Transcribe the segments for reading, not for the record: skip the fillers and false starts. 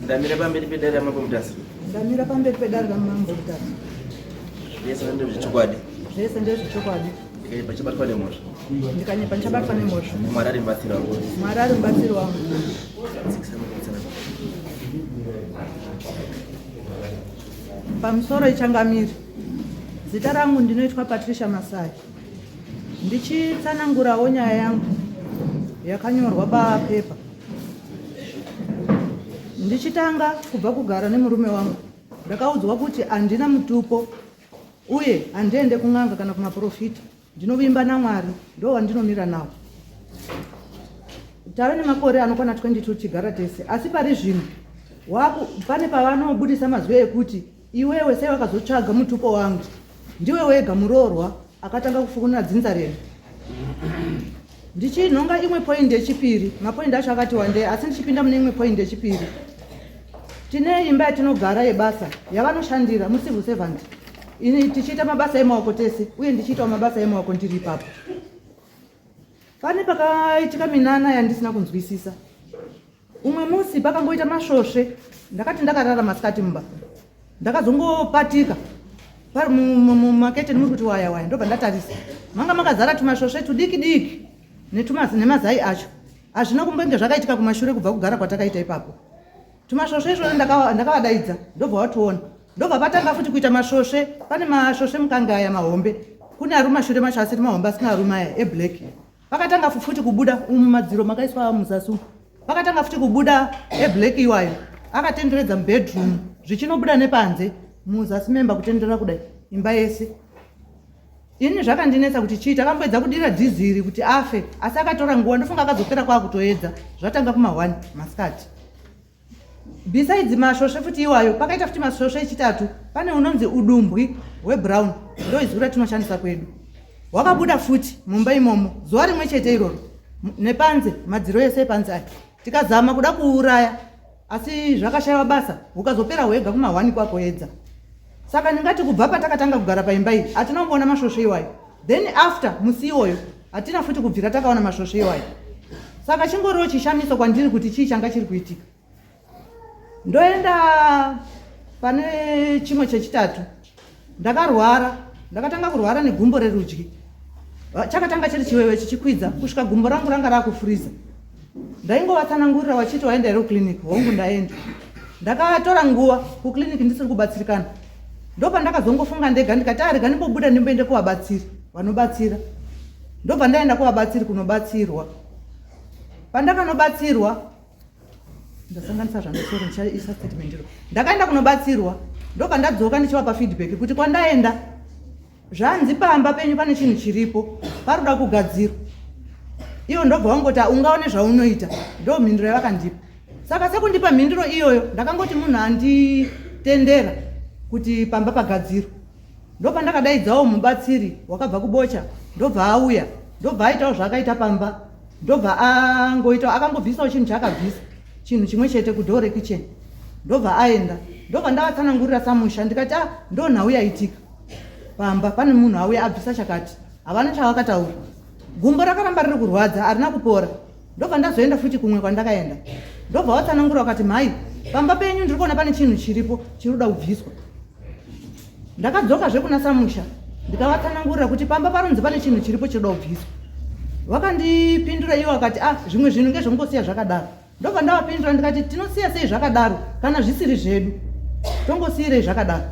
Ndamira pamberi pedare raMambo Mutasa. Ndamira pamberi pedare raMambo Mutasa. Zvese ndezvechokwadi. Zvese ndezvechokwadi. Ndikanyepa ndichabatwa nemhosva. Ndikanyepa ndichabatwa nemhosva. Mwari ari mubatsiri wangu. Mwari ari mubatsiri wangu. Pamusoro ichangamiri. Zita rangu ndinoitwa Patricia Masai. Ndichitsanangurawo nyaya yangu yakanyorwa papepa. Ndichitanga kubva kugara nemurume wangu ndakaudzwa kuti handina mutupo uye handiende kun'anga kana kumaprofita ndinovimba namwari ndo wandinomira nawo tave nemakore anokwana 22 tigara tese asi pari zvino pane pavanobudisa mazwi ekuti iwewe sei wakazotsvaga mutupo wangu ndiwe wega muroorwa akatanga kufukunura dzinza redu ndichinhonga imwe point yechipiri mapoindi acho akati wandei asi ndichipinda mune imwe point yechipiri tine imba yatinogara yebasa yavanoshandira mucivil servant ini tichiita mabasa emaoko tese uye ndichiitawo mabasa emaoko ndiri ipapo pane pakaitika minana yandisina kunzwisisa Umwe musi pakangoita masvosve ndakati ndakarara masikati mumba ndakazongopatika pari mumaketeni muri kuti waya waya ndobva ndatarisa manga makazara tumasvosve tudiki diki nemazai acho hazvina kumbenge zvakaitika kumashure kubva kugara kwatakaita ipapo tumasvosve izvozvo ndakavadaidza ndobva watuona ndobva patanga futi kuita masvosve pane masvosve mukanga aya mahombe kune ari mumashure macho asiri mahombe asina arume aya eblack Pakatanga futi kubuda umu madziro makaiswa muzasi umu pakatanga futi kubuda eblack iwayo akatenderedza mubedroom zvichinobuda nepanze muzasi memba kutenderera kudai imba yese ini zvakandinetsa kuti chii takamboedza kudira dhiziri kuti afe asi akatora nguva ndofunga akazopera kwakutoedza zvatanga kuma1 masikati Besides masvosve futi iwayo pakaita futi masvosve echitatu pane unonzi udumbwi hwebrown ndo izwi ratinoshandisa kwedu hwakabuda futi mumba imomo zuva rimwe chete iroro nepanze madziro ese epanze aya tikazama kuda kuuraya asi zvakashaiwa basa hukazopera hwega kumahwani kwakoedza saka ndingati kubva patakatanga kugara paimba iyi hatina kumboona masvosve iwayo then after musi iwoyo hatina futi kubvira takaona masvosve iwayo saka chingoriwo chishamiso kwandiri kuti chii changa chiri kuitika ndoenda pane chimwe chechitatu ndakarwara ndakatanga kurwara negumbo rerudyi chakatanga chiri chiwewe chichikwidza kusvika gumbo rangu ranga rakufuriza ndaingovatsanangurira vachiti waenda here kuclinic hongu ndaenda ndakatora nguva kuclinic ndisiri kubatsirikana ndopandakazongofunga ndega ndikati arega ah, ndimbobuda ndimboende kuvabatsiri vanobatsira ndobva ndaenda kuvabatsiri kunobatsirwa pandakanobatsirwa ndasanganisa zvandosoro ndichaisa statement iro ndakaenda kunobatsirwa ndobva ndadzoka ndichivapa feedback kuti kwandaenda Zvanzi pamba penyu pane chinhu chiripo paroda kugadzirwa. Ivo ndobva vangoti ungaone zvaunoita ndo mhinduro yavakandipa. Saka sekundipa mhinduro iyoyo ndakangoti munhu anditendera kuti pamba pagadzirwe. Ndopandakadaidzawo mubatsiri wakabva kubocha ndobva auya ndobva aitawo zvaakaita pamba ndobva angoitawo akangobvisawo chinhu chaakabvisa chinhu chimwe chete kudhoo rekitchen ndobva aenda ndobva ndavatsanangurira samusha ndikati ah ndo nhau yaitika pamba pane munhu auya abvisa chakati havana chavakataura gumbo rakaramba riri kurwadza harina kupora ndobva ndazoenda futi kumwe kwandakaenda ndobva watsanangura wakati mhai pamba penyu ndiri kuona pane chinhu chiripo chiri kuda kubviswa ndakadzoka zvekuna samusha ndikavatsanangurira kuti pamba parunzi pane chinhu chiripo chiri kuda kubviswa vakandipindura ivo vakati ah zvimwe zvinhu ngezvongosiya zvakadaro Ndobva ndavapindura ndikati tinosiya sei zvakadaro kana zvisiri zvedu tongosiyirei zvakadaro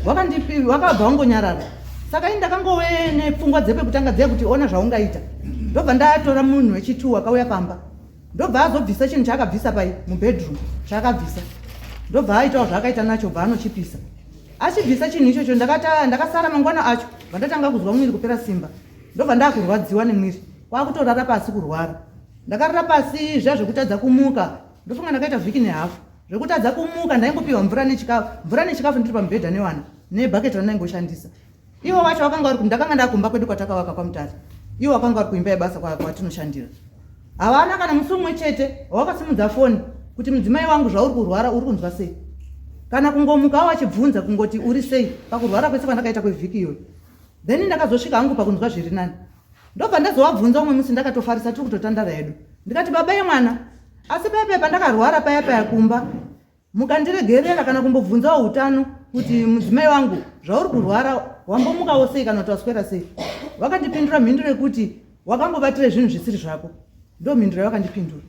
vakabva vangonyarara saka ini ndakangove nepfungwa dzepekutanga dziya kuti ona zvaungaita ndobva ndatora munhu wechitu akauya pamba ndobva azobvisa chinhu chaakabvisa pai mubedroom chaakabvisa ndobva aitawo zvaakaita nacho bva anochipisa achibvisa chinhu ichocho ndakasara mangwana acho vandatanga kuzwa mwiri kupera simba ndobva ndakurwadziwa nemwiri kwakutorara pasi kurwara Ndakarara pasi zviya zvekutadza kumuka ndofunga ndakaita vhiki nehafu zvekutadza kumuka ndaingopiwa mvura nechikafu mvura nechikafu ndiri pamubhedha newana nebhaketi randaingoshandisa ivo vacho vakanga vari ndakanga ndakumba kwedu kwatakavaka kwamutare ivo vakanga vari kuimba yebasa kwatinoshandira havana kana musi umwe chete wakasimudza foni kuti mudzimai wangu zvauri kurwara uri kunzwa sei kana kungomuka wachibvunza kungoti uri sei pakurwara kwese kwandakaita kwevhiki iyoyo then ndakazosvika hangu pakunzwa zviri nani ndobva ndazovabvunza umwe musi ndakatofarisa tiri kutotandara hedu ndikati baba yemwana asi paya paya pandakarwara paya paya kumba Mukandiregerera kana kumbobvunzawo utano kuti mudzimai wangu zvauri kurwara wambomukawo sei kana kuti waswera sei. Vakandipindura mhinduro yekuti wakangobatira zvinhu zvisiri zvako. Ndo mhinduro yavakandipindura.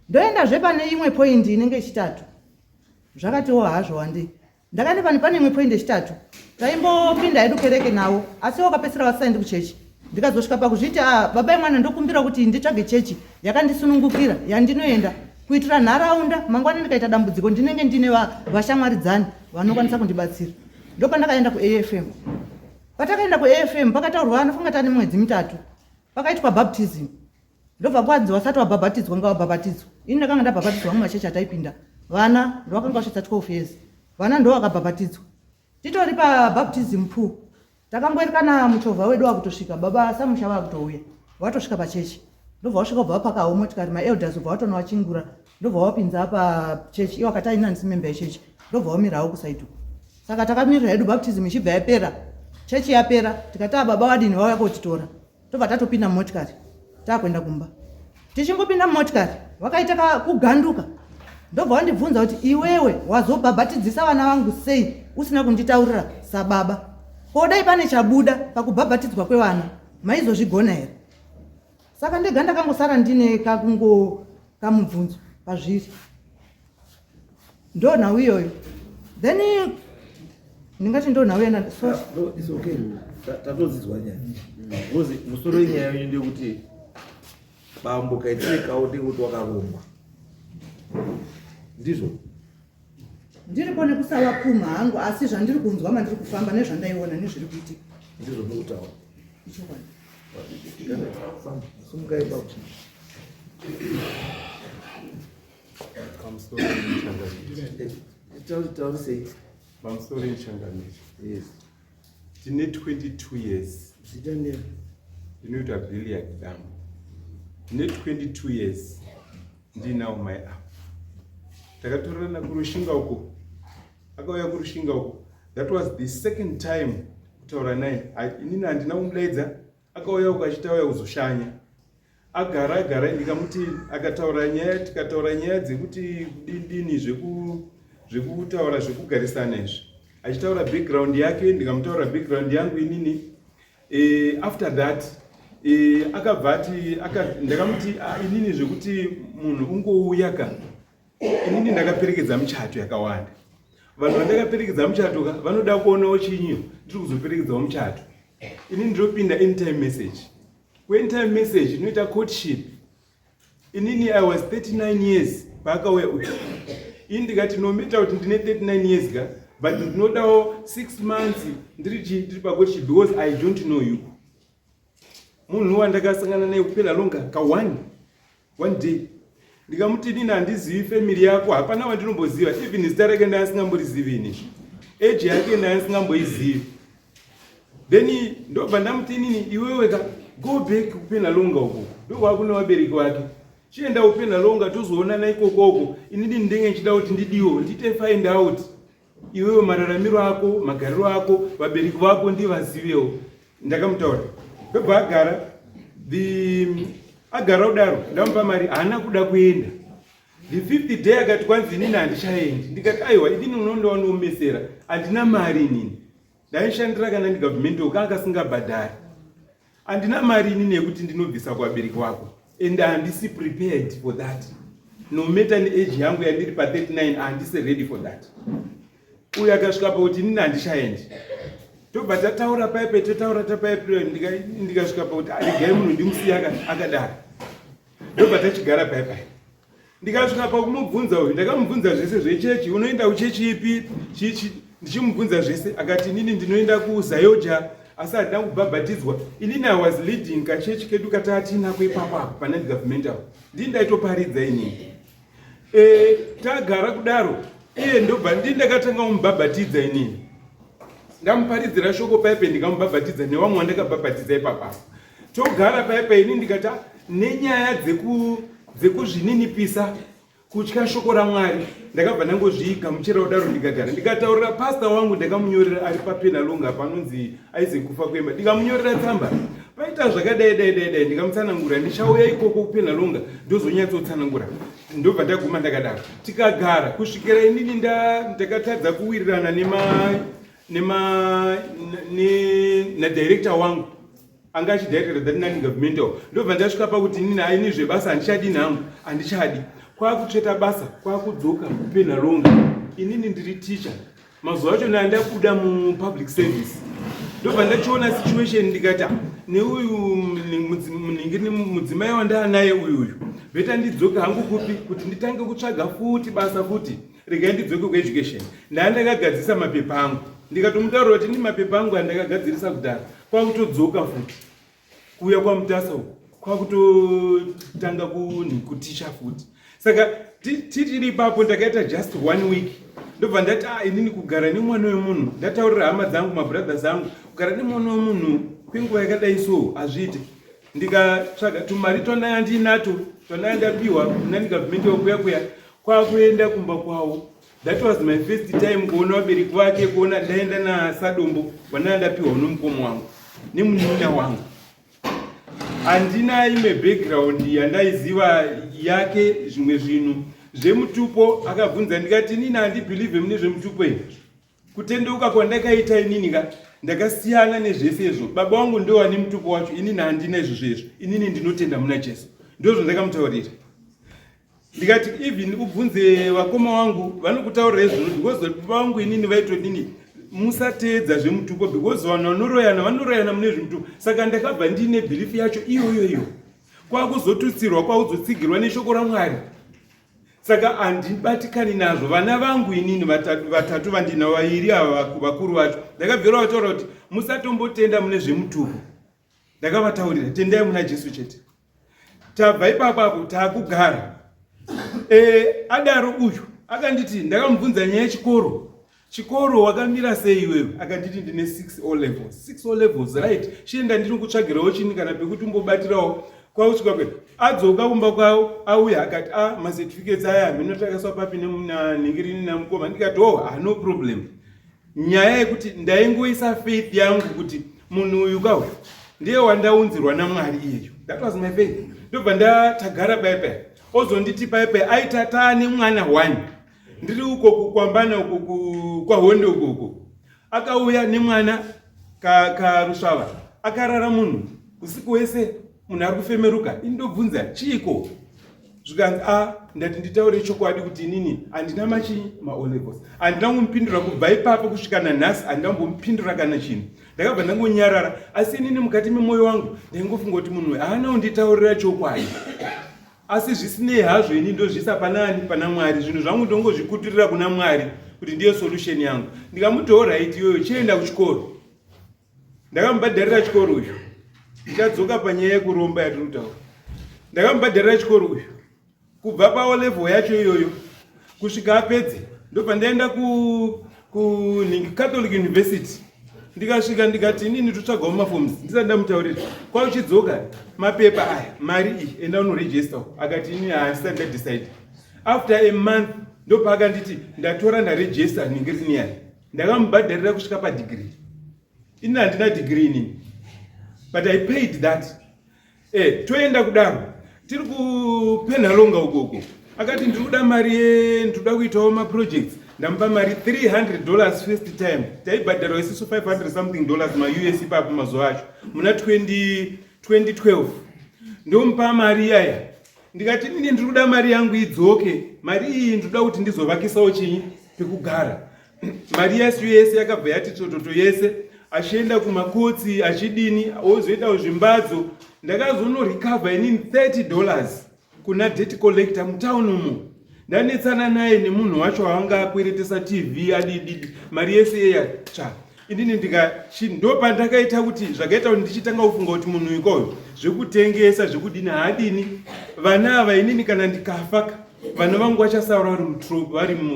Ndoendazve pane imwe poindi inenge yechitatu. Zvakatiwo hazvo wandei. Ndakati pane pane imwe point yechitatu taimbopinda hedu kereke navo asi wakapedzisira vasaendi kuchechi ndikazosvika pakuzviti ah, baba yemwana ndokumbira kuti nditsvage chechi yakandisunungukira yandinoenda kuitira nharaunda mangwana ndikaita dambudziko ndinenge ndine vashamwaridzani vanokwanisa kundibatsira ndopandakaenda kuafm patakaenda kuafm pakataurwa anofunga tane mwedzi mitatu pakaitwa baptism Ndobva kwanzi wasati wabhabhatidzwa ngawabhabhatidzwa. Ini ndakanga ndabhabhatidzwa mumachechi ataipinda. Vana ndovakanga vasvitsa 12 years. Vana ndovakabhabhatidzwa. Titori pabaptism pool. Takangoerekana muchovha wedu wakutosvika baba samusha vakutouya. Watosvika pachechi. Ndobva wasvika ubva wapakawo motikari maelders ubva watonowachingura. Ndobva wapinza pachechi. Iwo akati aina handisi member yechechi. Ndobva wamirawo kusaidi uko. Saka takamirira hedu baptism ichibva yapera. Chechi yapera. Tikati ah baba wadini vauya kotitora. Tobva tatopinda mumotikari takuenda kumba. Tichingopinda mumotikari vakaita kuganduka ndobva wandibvunza kuti iwewe wazobhabhatidzisa vana vangu sei usina kunditaurira sababa. Ko dai pane chabuda pakubhabhatidzwa kwevana maizozvigona here? Saka ndega ndakangosara ndine kakungo kamubvunzo pazviri. Ndo nhau iyoyo. Then ndingati ndo nhau yena sorry. No, it's okay. Tatodzidzwa nyaya. Because musoro wenyaya yenyu ndeyekuti bambo kaitire kawo ndekuti wakaromba. Ndizvo. Ndiripo nekusavapumha hangu asi zvandiri kunzwa mandiri kufamba nezvandaiona nezviri kuitika. Ndizvo ndikutaura. Ichokwadi. Sumukai baba. Pamusoro changamire. Taurisei. Pamusoro changamire. Yes. Tine 22 years. Zita ndero. Ndinoitwa Billiard Dambo. Ndine 22 years ndinawo mai ava. Takatorerana kuRushinga uko. Akauya kuRushinga uko. That was the second time kutaura naye. Inini handina kumudaidza. Akauya uko achiti auya kuzoshanya. Agara agara ndikamuti akataura nyaya tikataura nyaya dzekuti kudini dini zvekutaura zvekugarisana izvi achitaura background yake ndikamutaura background yangu inini e, after that e, akabva ati ndakamuti ah, inini zvekuti munhu ungouya ka inini ndakaperekedza muchato yakawanda vanhu vandakaperekedza muchato ka vanoda kuonawo chinyi ndiri kuzoperekedzawo muchato inini ndinopinda anytime message Kuentime message inoita courtship. Inini I was 39 years paakauya uyu. Ini ndikati no matter kuti ndine 39 years ka but ndinodawo 6 months ndiri chii ndiri pacourtship because I don't know you. Munhu wandakasangana naye kupela longa ka one one day ndikamuti inini handizivi family yako hapana wandinomboziva even zita rake ndaasingamborizivi ini age yake ndaasingamboizivi then ndobva ndamuti inini iwewe ka go back kupenalonga uko ndokwakune vabereki vake chienda kupenalonga tozoonana ikokoko inini ndenge ndichida kuti ndidiwo ndiite find out iwewe mararamiro ako magariro ako vabereki vako ndivazivewo ndakamutaura ndobva agara the agara kudaro ndamupa mari haana kuda kuenda the fifth day akati kwanzi inini handichaendi ndikati aiwa inini unondowandiomesera handina mari inini ndaishandira kana ndigovernment oka akasingabhadhari Handina mari inini yekuti ndinobvisa kuvabereki wako and handisi prepared for that. No matter ne age yangu yandiri pa 39 handisi ready for that. Uyu akasvika pakuti inini handichaendi. Tobva tataura paipe totaura tapaipe ndikasvika pakuti regai munhu ndimusiye akadaro. Ndobva tachigara paipai. Ndikasvika pakumubvunza uyu ndakamubvunza zvese zvechechi unoenda kuchechi ipi chichi ndichimubvunza zvese akati inini ndinoenda kuzayoja asi handina kubhabhatidzwa inini i was leading kachechi kedu kataatinako ipapo apo pane government apo ndini ndaitoparidza inini e, tagara kudaro iye ndobva ndini ndakatanga kumubhabhatidza inini ndamuparidzira shoko paipe ndikamubhabhatidza nevamwe wandakabhabhatidza ipapo apo togara paya paini ndikati ah, nenyaya dzekuzvininipisa kutya shoko ramwari ndakabva ndangozvigamuchira kudaro ndikagara ndikataurira pasta wangu ndakamunyorera ari papenalonga panonzi isaac kufa kuemba ndikamunyorera tsamba. Paita zvakadai dai dai dai, ndikamutsanangura, ndichauya ikoko kuPenhalonga ndozonyatsotsanangura. Ndobva ndaguma ndakadaro, tikagara kusvikira inini ndakatadza kuwirirana nema nema nadirector wangu anga achidirector that non governmental. Ndobva ndasvika pakuti inini aini zvebasa handichadi nhangu, handichadi. Kwakutsveta basa, kwakudzoka kuPenhalonga. Inini ndiri teacher mazuva acho nandabuda mupublic service. Ndobva ndachiona situation, ndikati, ah, neuyu munhingi mudzimai wandaanaye uyuyu, better ndidzoke hangu kupi kuti nditange kutsvaga futi basa futi, regai ndidzoke kueducation. Ndaa ndakagadzirisa mapepa angu, ndikatomutaurira kuti ndi mapepa angu andakagadzirisa kudhara. Kwakutodzoka futi kuuya kwaMutasa uku, kwakutotanga kuticha futi. Saka titiri ipapo, ndakaita just one week, ndobva ndati, ah, inini kugara nemwana wemunhu, ndataurira hama dzangu, mabrothers angu, kugara nemwana wemunhu kwenguva yakadai so hazviiti. Ndikatsvaga tumari twandanga ndiinato, twandanga ndapiwa nani government wakuya kuya, kwakuenda kumba kwavo. That was my first time kuona vabereki vake, kuona ndaenda nasadombo wandanga ndapiwa nomukoma wangu nemunin'ina wangu. Handina imwe background yandaiziva yake. Zvimwe zvinhu zvemutupo akabvunza, ndikati inini handibelieve mune zvemutupo izvi. Kutendeuka kwandakaita inini ka, ndakasiyana nezvese izvo. Baba vangu ndo vane mutupo wacho, inini handina izvozvo izvo. Inini ndinotenda muna Jesu, ndo zvandakamutaurira. Ndikati even ubvunze vakoma vangu, vanokutaurira izvozvo, because baba vangu inini vaitodini, musateedza zvemutupo, because vanhu vanoroyana, vanoroyana mune zvemutupo. Saka ndakabva ndiine belief yacho iyoyo iyo, kwakuzotutsirwa, kwakuzotsigirwa neshoko raMwari. Saka handibatikani nazvo. Vana vangu inini vatatu vandina, vairi ava vakuru vacho ndakabvira vataura kuti musatombotenda mune zvemutupo. Ndakavataurira, tendai muna Jesu chete. Tabva ipapapo, taakugara. Adaro uyu akanditi, ndakamubvunza nyaya yechikoro, chikoro wakamira sei iwewe? Akanditi ndine 6 O levels. 6 O levels, right, chienda ndiri kutsvagirawo chini kana pekuti umbobatirawo. Kwakusvika kwe adzoka kumba kwavo, auya akati, a ah, macertificates aya mhino takaiswa papi nenhingirini namukoma. Ndikati, oh, ah, no problem. Nyaya yekuti ndaingoisa faith yangu kuti munhu uyu kauyu ndiye wandaunzirwa naMwari iyeyo, that was my faith. Ndobva ndatagara paipai, ozonditi paipai aita taane mwana one, ndiri uko kukwambana uko kwaHonde uko uko. Akauya nemwana karusvava, akarara munhu usiku wese, munhu ari kufemeruka. Indobvunza chiiko, zvikanzi, a ndati nditaure chokwadi kuti inini handina machinyi maO levels. Handina kumupindura kubva ipapo kusvika nanhasi, handina kumbomupindura kana chinhu. Ndakabva ndangonyarara, asi inini mukati memwoyo wangu ndaingofunga kuti munhu haana kunditaurira chokwadi. Asi zvisinei hazvo, ini ndozvisa panani? Pana Mwari. Zvinhu zvangu ndongozvikuturira kuna Mwari kuti ndiyo solution yangu. Ndikamuti, alright, iyoyo chienda kuchikoro. Ndakamubhadharira chikoro uyu. Ndichadzoka panyaya yekuromba yatiri kutaura. Ndakamubhadharira chikoro uyu kubva paO level yacho iyoyo kusvika apedze. Ndobva ndaenda ku Catholic University. Ndikasvika ndikati, inini totsvagawo maforms. Ndisati ndamutaurira, kwauchidzoka mapepa aya, mari iyi, enda unoregister. Akati, ini handisati ndadecide. After a month ndopaakanditi ndatora, ndaregister ningiriniyai. Ndakamubhadharira kusvika padegree. Ini handina degree inini, but I paid that. Toenda kudaro, tiri kuPenhalonga ukoko. Akati ndiri kuda mari, ndinoda kuitawo maprojects. Ndamupa mari $300 first time. Taibhadharwa isusu 500 something dollars maUS ipapo mazuva acho muna 20 2012. Ndomupa mari iyaya, ndikati inini ndiri kuda mari yangu idzoke. Mari iyi ndinoda kuti ndizovakisawo chinyi, pekugara. Mari yasu yese yakabva yati tsototo yese, achienda kumakotsi, achidini, ozoitawo zvimbadzo. Ndakazonorecover inini $30 kuna debt collector mutauni umo. Ndanetsana naye nemunhu wacho waanga akweretesa TV, adididi, mari yese yeya tsva. Inini ndopandakaita kuti zvakaita kuti ndichitanga kufunga kuti munhu ikoyo zvekutengesa, zvekudini, haadini vana ava. Inini kana ndikafa, vana vangu vachasaura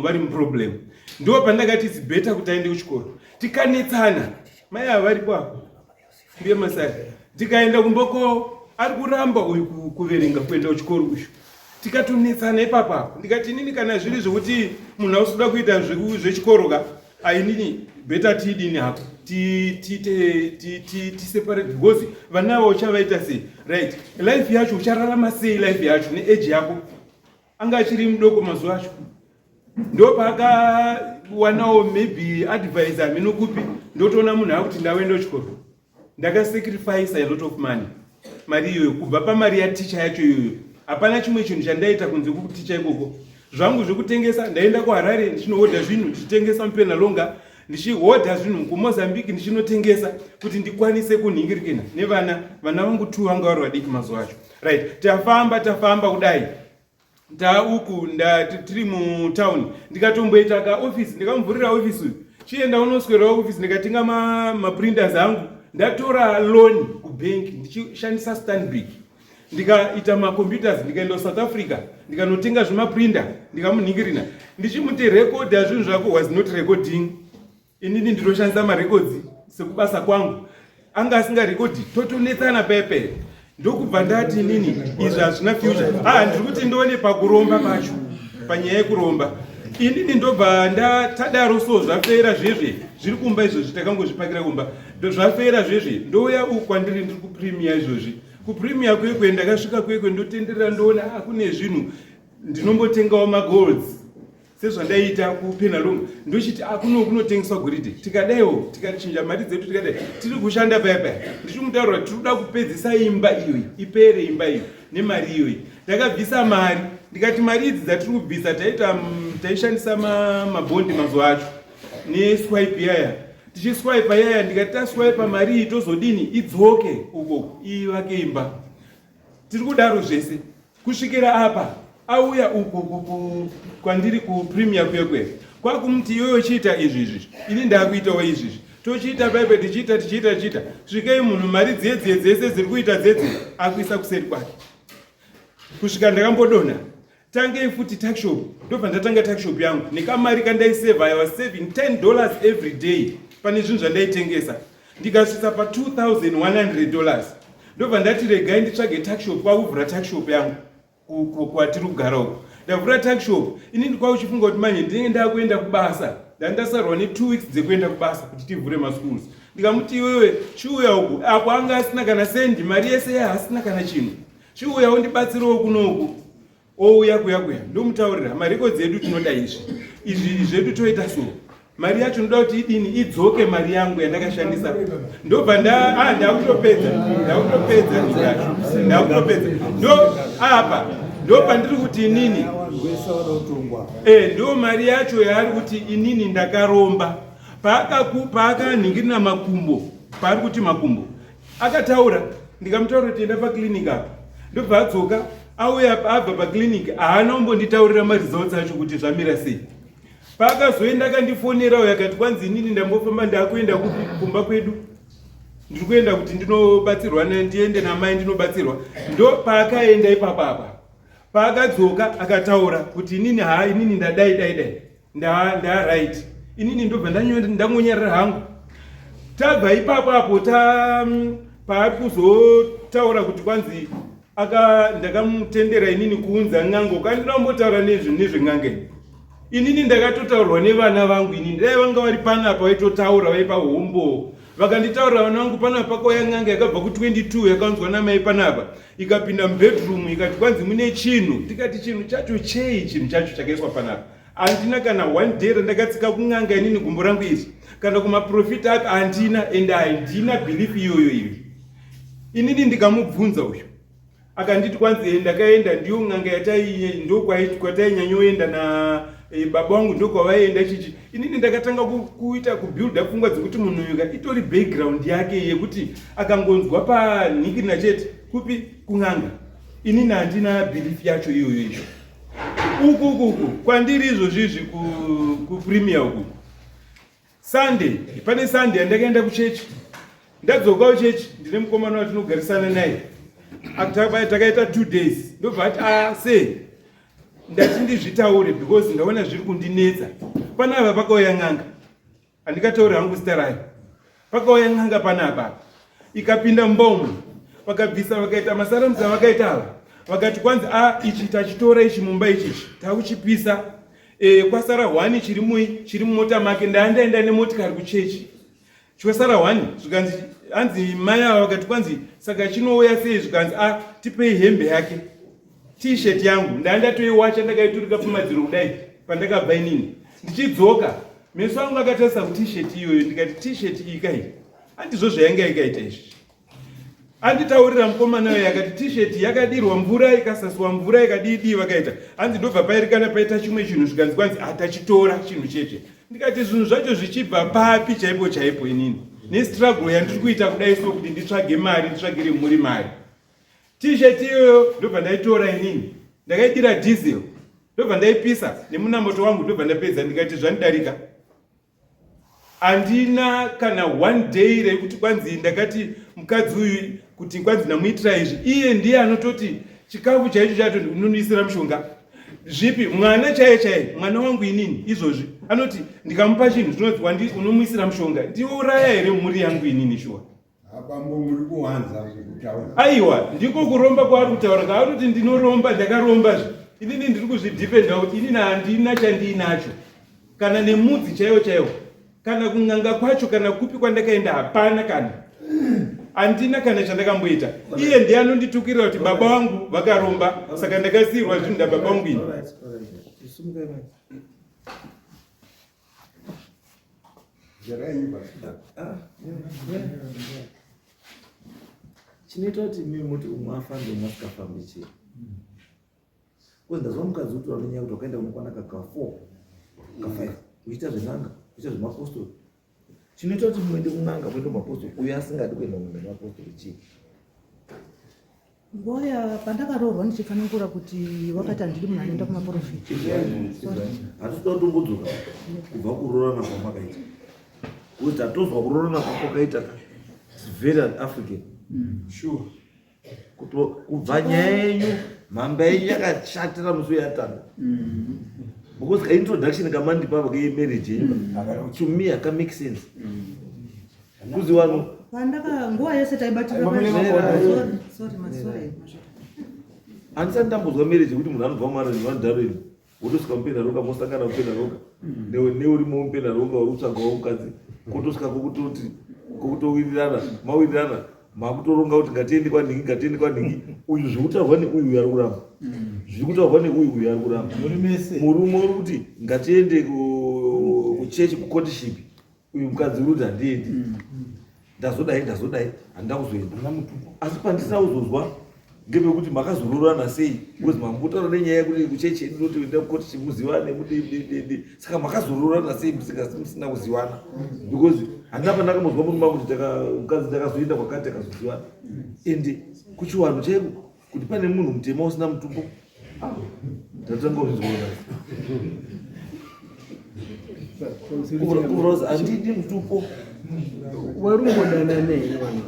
vari muproblem. Ndo pandakati it's better kuti aende kuchikoro. Tikanetsana, mai ava varipo apo, ndiye Masari. Tikaenda kumba kwavo, ari kuramba uyu kuverenga, kuenda kuchikoro uyu. Tikatonetsana ipapo apo. Ndikati inini kana zviri zvekuti munhu ausi kuda kuita zvechikoro ka, ainini better tiidini hako. Tiseparate because vana ava uchavaita sei? Right, life yacho uchararama sei? Life yacho neage yako, anga achiri mudoko mazuva acho. Ndopaakawanawo maybe advice, hameno kupi. Ndotoona munhu akuti ndakuenda kuchikoro. Ndakasacrifice a lot of money. Mari iyoyo, kubva pamari yaticha yacho iyoyo, hapana chimwe chinhu chandaita kunze kwekuticha ikoko. Zvangu zvekutengesa, ndaenda kuHarare ndichinohodha zvinhu, ndichitengesa muPenhalonga, ndichihodha zvinhu kuMozambique, ndichinotengesa kuti ndikwanise kunhingirikina nevana. Vana vangu two vanga vari vadiki mazuva acho. Right, tafamba, tafamba kudai, tauku tiri mutown. Ndikatomboita kaofisi, ndikamuvhurira ofisi uyu, chienda unoswerawo ofisi. Ndikatenga maprinters angu, ndatora loan kubhenki ndichishandisa Stanbic. Ndikaita macomputers, ndikaenda kuSouth Africa, ndikanotenga zvimaprinter, ndikamunhingirina, ndichimuti rekodha zvinhu zvako. Was not recording. Inini ndinoshandisa marekodzi sekubasa kwangu, anga asingarekodhi. Totonetsana pepe. Ndokubva ndati inini izvi hazvina future. Ah, ndiri kuti ndione pakuromba pacho, panyaya yekuromba, inini ndobva ndatadaro. So zvafera zvezve, zviri kumba izvozvi, takangozvipakira kumba. Zvafera zvezve, ndouya uku kwandiri, ndiri kuPremier izvozvi. KuPremier Kwekwe, ndakasvika Kwekwe, ndotenderera, ndoona ah, kune zvinhu. Ndinombotengawo magolds sezvandaiita kuPenhalonga. Ndochiti akuno ah, kunotengeswa goridhe. Tikadaiwo, tikachinja mari dzedu, tikadai, tiri kushanda paya paya. Ndichimutaurira, tiri kuda kupedzisa imba iyoyi, ipere imba iyo nemari iyoyi. Ndakabvisa mari, ndikati mari idzi dzatiri kubvisa, taita taishandisa mabhondi mazuva acho neswipe yaya, tichiswipa yaya. Ndikati taswipa mari iyi, tozodini? Idzoke uko, ivake imba. Tiri kudaro zvese kusvikira apa auya uku kwandiri kuPremier Kwekwe. Kwakumuti iyoyo chiita izvi izvi, ini ndakuitawo izvizvi. Tochiita paipe, tichiita, tichiita, tichiita, svikei munhu mari dziye dziye dzese dziri kuita dzedze akuisa kuseri kwake, kusvika ndakambodonha. Tangei futi tuckshop. Ndobva ndatanga tuckshop yangu nekamari kandaiseva. I was saving $10 every day pane zvinhu zvandaitengesa, ndikasvitsa pa$2100. Ndobva ndati regai nditsvage tuckshop. Kwakuvhura tuckshop yangu kwatiri kugara uku. Ndavhura tuckshop, inini kwakuchifunga kuti manje ndinenge ndakuenda kubasa. Ndandasarwa ne2 weeks dzekuenda kubasa kuti tivhure maschools. Ndikamuti iwewe chiuya uku. Apo anga asina kana sendi, mari yese yaasina kana chinhu. Chiuya undibatsirewo kunoku. Ouya kuya kuya, ndomutaurira marekodzi edu, tinoda izvi, izvi zvedu, toita so. Mari yacho ndoda kuti idini? Idzoke mari yangu yandakashandisa. Ndobva ah, ndakutopedza, ndakutopedza yacho, ndakutopedza. Ndo apa ndo pandiri kuti inini ndo mari yacho yaari kuti inini ndakaromba. Paakanhingirina makumbo, paari kuti makumbo, akataura. Ndikamutaura kuti enda paclinic apa. Ndobva adzoka, auya, abva paclinic, haana kumbonditaurira maresults acho kuti zvamira sei. Paakazoenda, akandifonera uyo, akati kwanzi inini ndambofamba, ndakuenda kupi? Kumba kwedu ndiri kuenda kuti ndinobatsirwa, ndiende namai ndinobatsirwa. Ndo paakaenda ipapapa. Paakadzoka akataura kuti inini, ha, inini ndadai dai dai, nda right. Inini ndobva ndangonyarara hangu. Tabva ipapo apo, ta paari kuzotaura kuti kwanzi aka ndakamutendera inini kuunza n'anga. Ukandinambotaura nezven'anga iyi, inini ndakatotaurwa nevana vangu. Inini dai vanga vari panapa, vaitotaura, vaipa hombo. Vakanditaurira vana vangu, panapa pakauya n'anga yakabva ku22, yakaunzwa namai panapa, ikapinda mubedroom, ikati kwanzi mune chinhu. Tikati chinhu chacho chei? Chinhu chacho chakaiswa panapa. Handina kana one day randakatsika kun'anga inini gumbo rangu iri, kana kumaprofita api, handina. Ende handina belief iyoyo iyo. Inini ndikamubvunza uyu, akanditi kwanzi ndakaenda, ndiyo n'anga yatai, ndo kwatainyanyoenda na baba vangu, ndo kwavaienda chichi. Inini ndakatanga kuita kubuilda pfungwa dzekuti munhu uyu ka itori background yake yekuti akangonzwa panhikirina chete kupi kun'anga. Inini handina belief yacho iyoyo. Izvo uku uku uku kwandiri izvozvi izvi kuPremier uku, Sunday, pane Sunday yandakaenda kuchechi. Ndadzoka kuchechi, ndine mukomana watinogarisana naye. Takaita 2 days. Ndobva ati a ah, sei ndati ndizvitaure because ndaona zviri kundinetsa. Panapa pakauya n'anga, handikatauri hangu zita rayo. Pakauya n'anga panapa, ikapinda mumba umu, vakabvisa, vakaita masaramusi avakaita ava. Vakati kwanzi a ichi tachitora ichi mumba, ichichi takuchipisa. Kwasara hwani chiri mui chiri mumota make. Ndaa ndaenda nemotikari kuchechi. Chosara one zvikanzi hanzi mai ava vakati kwanzi saka chinouya sei zvikanzi a ah, tipei hembe yake t-shirt yangu ndandatoiwacha ndakaiturika pamadziro kudai pandakabva inini ndichidzoka meso angu akatarisa kuT-shirt iyoyo ndikati t-shirt iyi kai handizvo zvainga ikaita izvi anditaurira mukomana uyo akati t-shirt yakadirwa mvura ikasasiwa mvura ikadiidii vakaita hanzi ndobva pairikana paita chimwe chinhu zvikanzi kwanzi hatachitora chinhu cheche ndikati zvinhu zvacho zvichibva papi chaipo chaipo inini nestruggle yandiri kuita kudai so kuti nditsvage mari nditsvagire mhuri mari t-shirt iyoyo ndobva ndaitora inini ndakaidira diesel ndobva ndaipisa nemunamoto wangu ndobva ndapedza ndikati zvandidarika handina kana one day rekuti kwanzi ndakati mukadzi uyu kuti kwanzi ndamuitira izvi iye ndiye anototi chikafu chaicho chato unondiisira mushonga zvipi mwana chaiye chaiye mwana wangu inini izvozvi anoti ndikamupa chinhu zvinonzi unomuisira mushonga ndiuraya here mhuri yangu inini shuwa Abambo muri kuwanza kutaura. Aiwa, ndiko kuromba kwaari kutaura kaari kuti ndinoromba ndakaromba zve. Inini ndiri kuzvidefenda kuti inini handina chandiinacho. Kana nemudzi chaiwo chaiwo. Kana kun'anga kwacho kana kupi kwandakaenda hapana kana. Handina kana chandakamboita. Iye ndiye anonditukirira kuti baba vangu vakaromba saka ndakasiirwa zvinhu ndababa vangu ini. Chinoita kuti imi muti umwe afambe umwe asikafambi chii? Because ndazwa mukadzi kuti wamenyaya kuti wakaenda unokwana ka 4 ka 5 uchiita zven'anga uchiita zvemapostori. Chinoita kuti muende kun'anga muende kumapostori uyo asingadi kuenda kumapostori chii? Nguva ya pandakaroorwa ndichitsanangura kuti wakati handidi munhu anoenda kumaporofita. Hatisi kuda kutombodzoka kubva kuroorana kwamakaita. Because tatozwa kuroorana kwamakaita ka. It's very un-African. Sure. Kuto kubva nyaya yenyu mhamba yenyu yakashatira musi weyatanga. Because ka introduction kamandipa apa ke marriage yenyu. To me haka make sense. Kuzi vanhu Pandaka nguva yese taibatirira sorry masori. Handisati ndambozwa marriage yekuti munhu anobva mumarriage vanodaro wotosvika mupenaroka mosangana mupenaroka neurimo mupenaroka uri kutsvagawo mukadzi kotosvika kokutoti kokutowirirana mawirirana makutoronga kuti ngatiende kwanhingi ngatiende kwanhingi uyu zviri kutaurwa neuyu uyu ari kuramba zviri kutaurwa neuyu uyu ari kuramba murume uri kuti ngatiende kuchechi kucourtship uyu mukadzi uri kuti handiendi ndazodai ndazodai handina kuzoenda asi pandisina kuzozwa ngepekuti makazoroorana sei because mambotaura nenyaya yekuti kuchechi yedu noti enda kukoti chimuzivane mudididi saka makazoroorana sei musina kuziwana because handina pandakambozwa murume wangu kuti mukadzi ndakazoenda kwakati takazoziwana ende kuchiwanhu chaiko kuti pane munhu mutema usina mutupo ah, ndatanga kuzviona kuroza handidi mutupo warungodana nei vanhu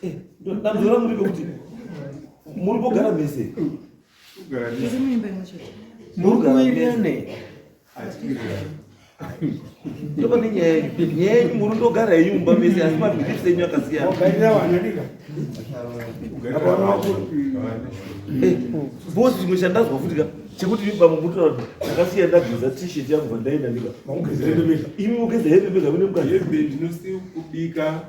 eh, dambudziko rangu ndiro kuti muri kugara mese muri kuwirirana ndopane nyaya yenyu nyaya yenyu muri ndogara yenyu mumba mese asi mabhilifs enyu akasiyana eh, bosi chimwe chandazwa futi ka chekuti bamwe mutoa ndakasiya ndageza t-shirt yangu vandaenda ndika imi mugeza hembe mega mune mukadzi hembe ndinosiya kubika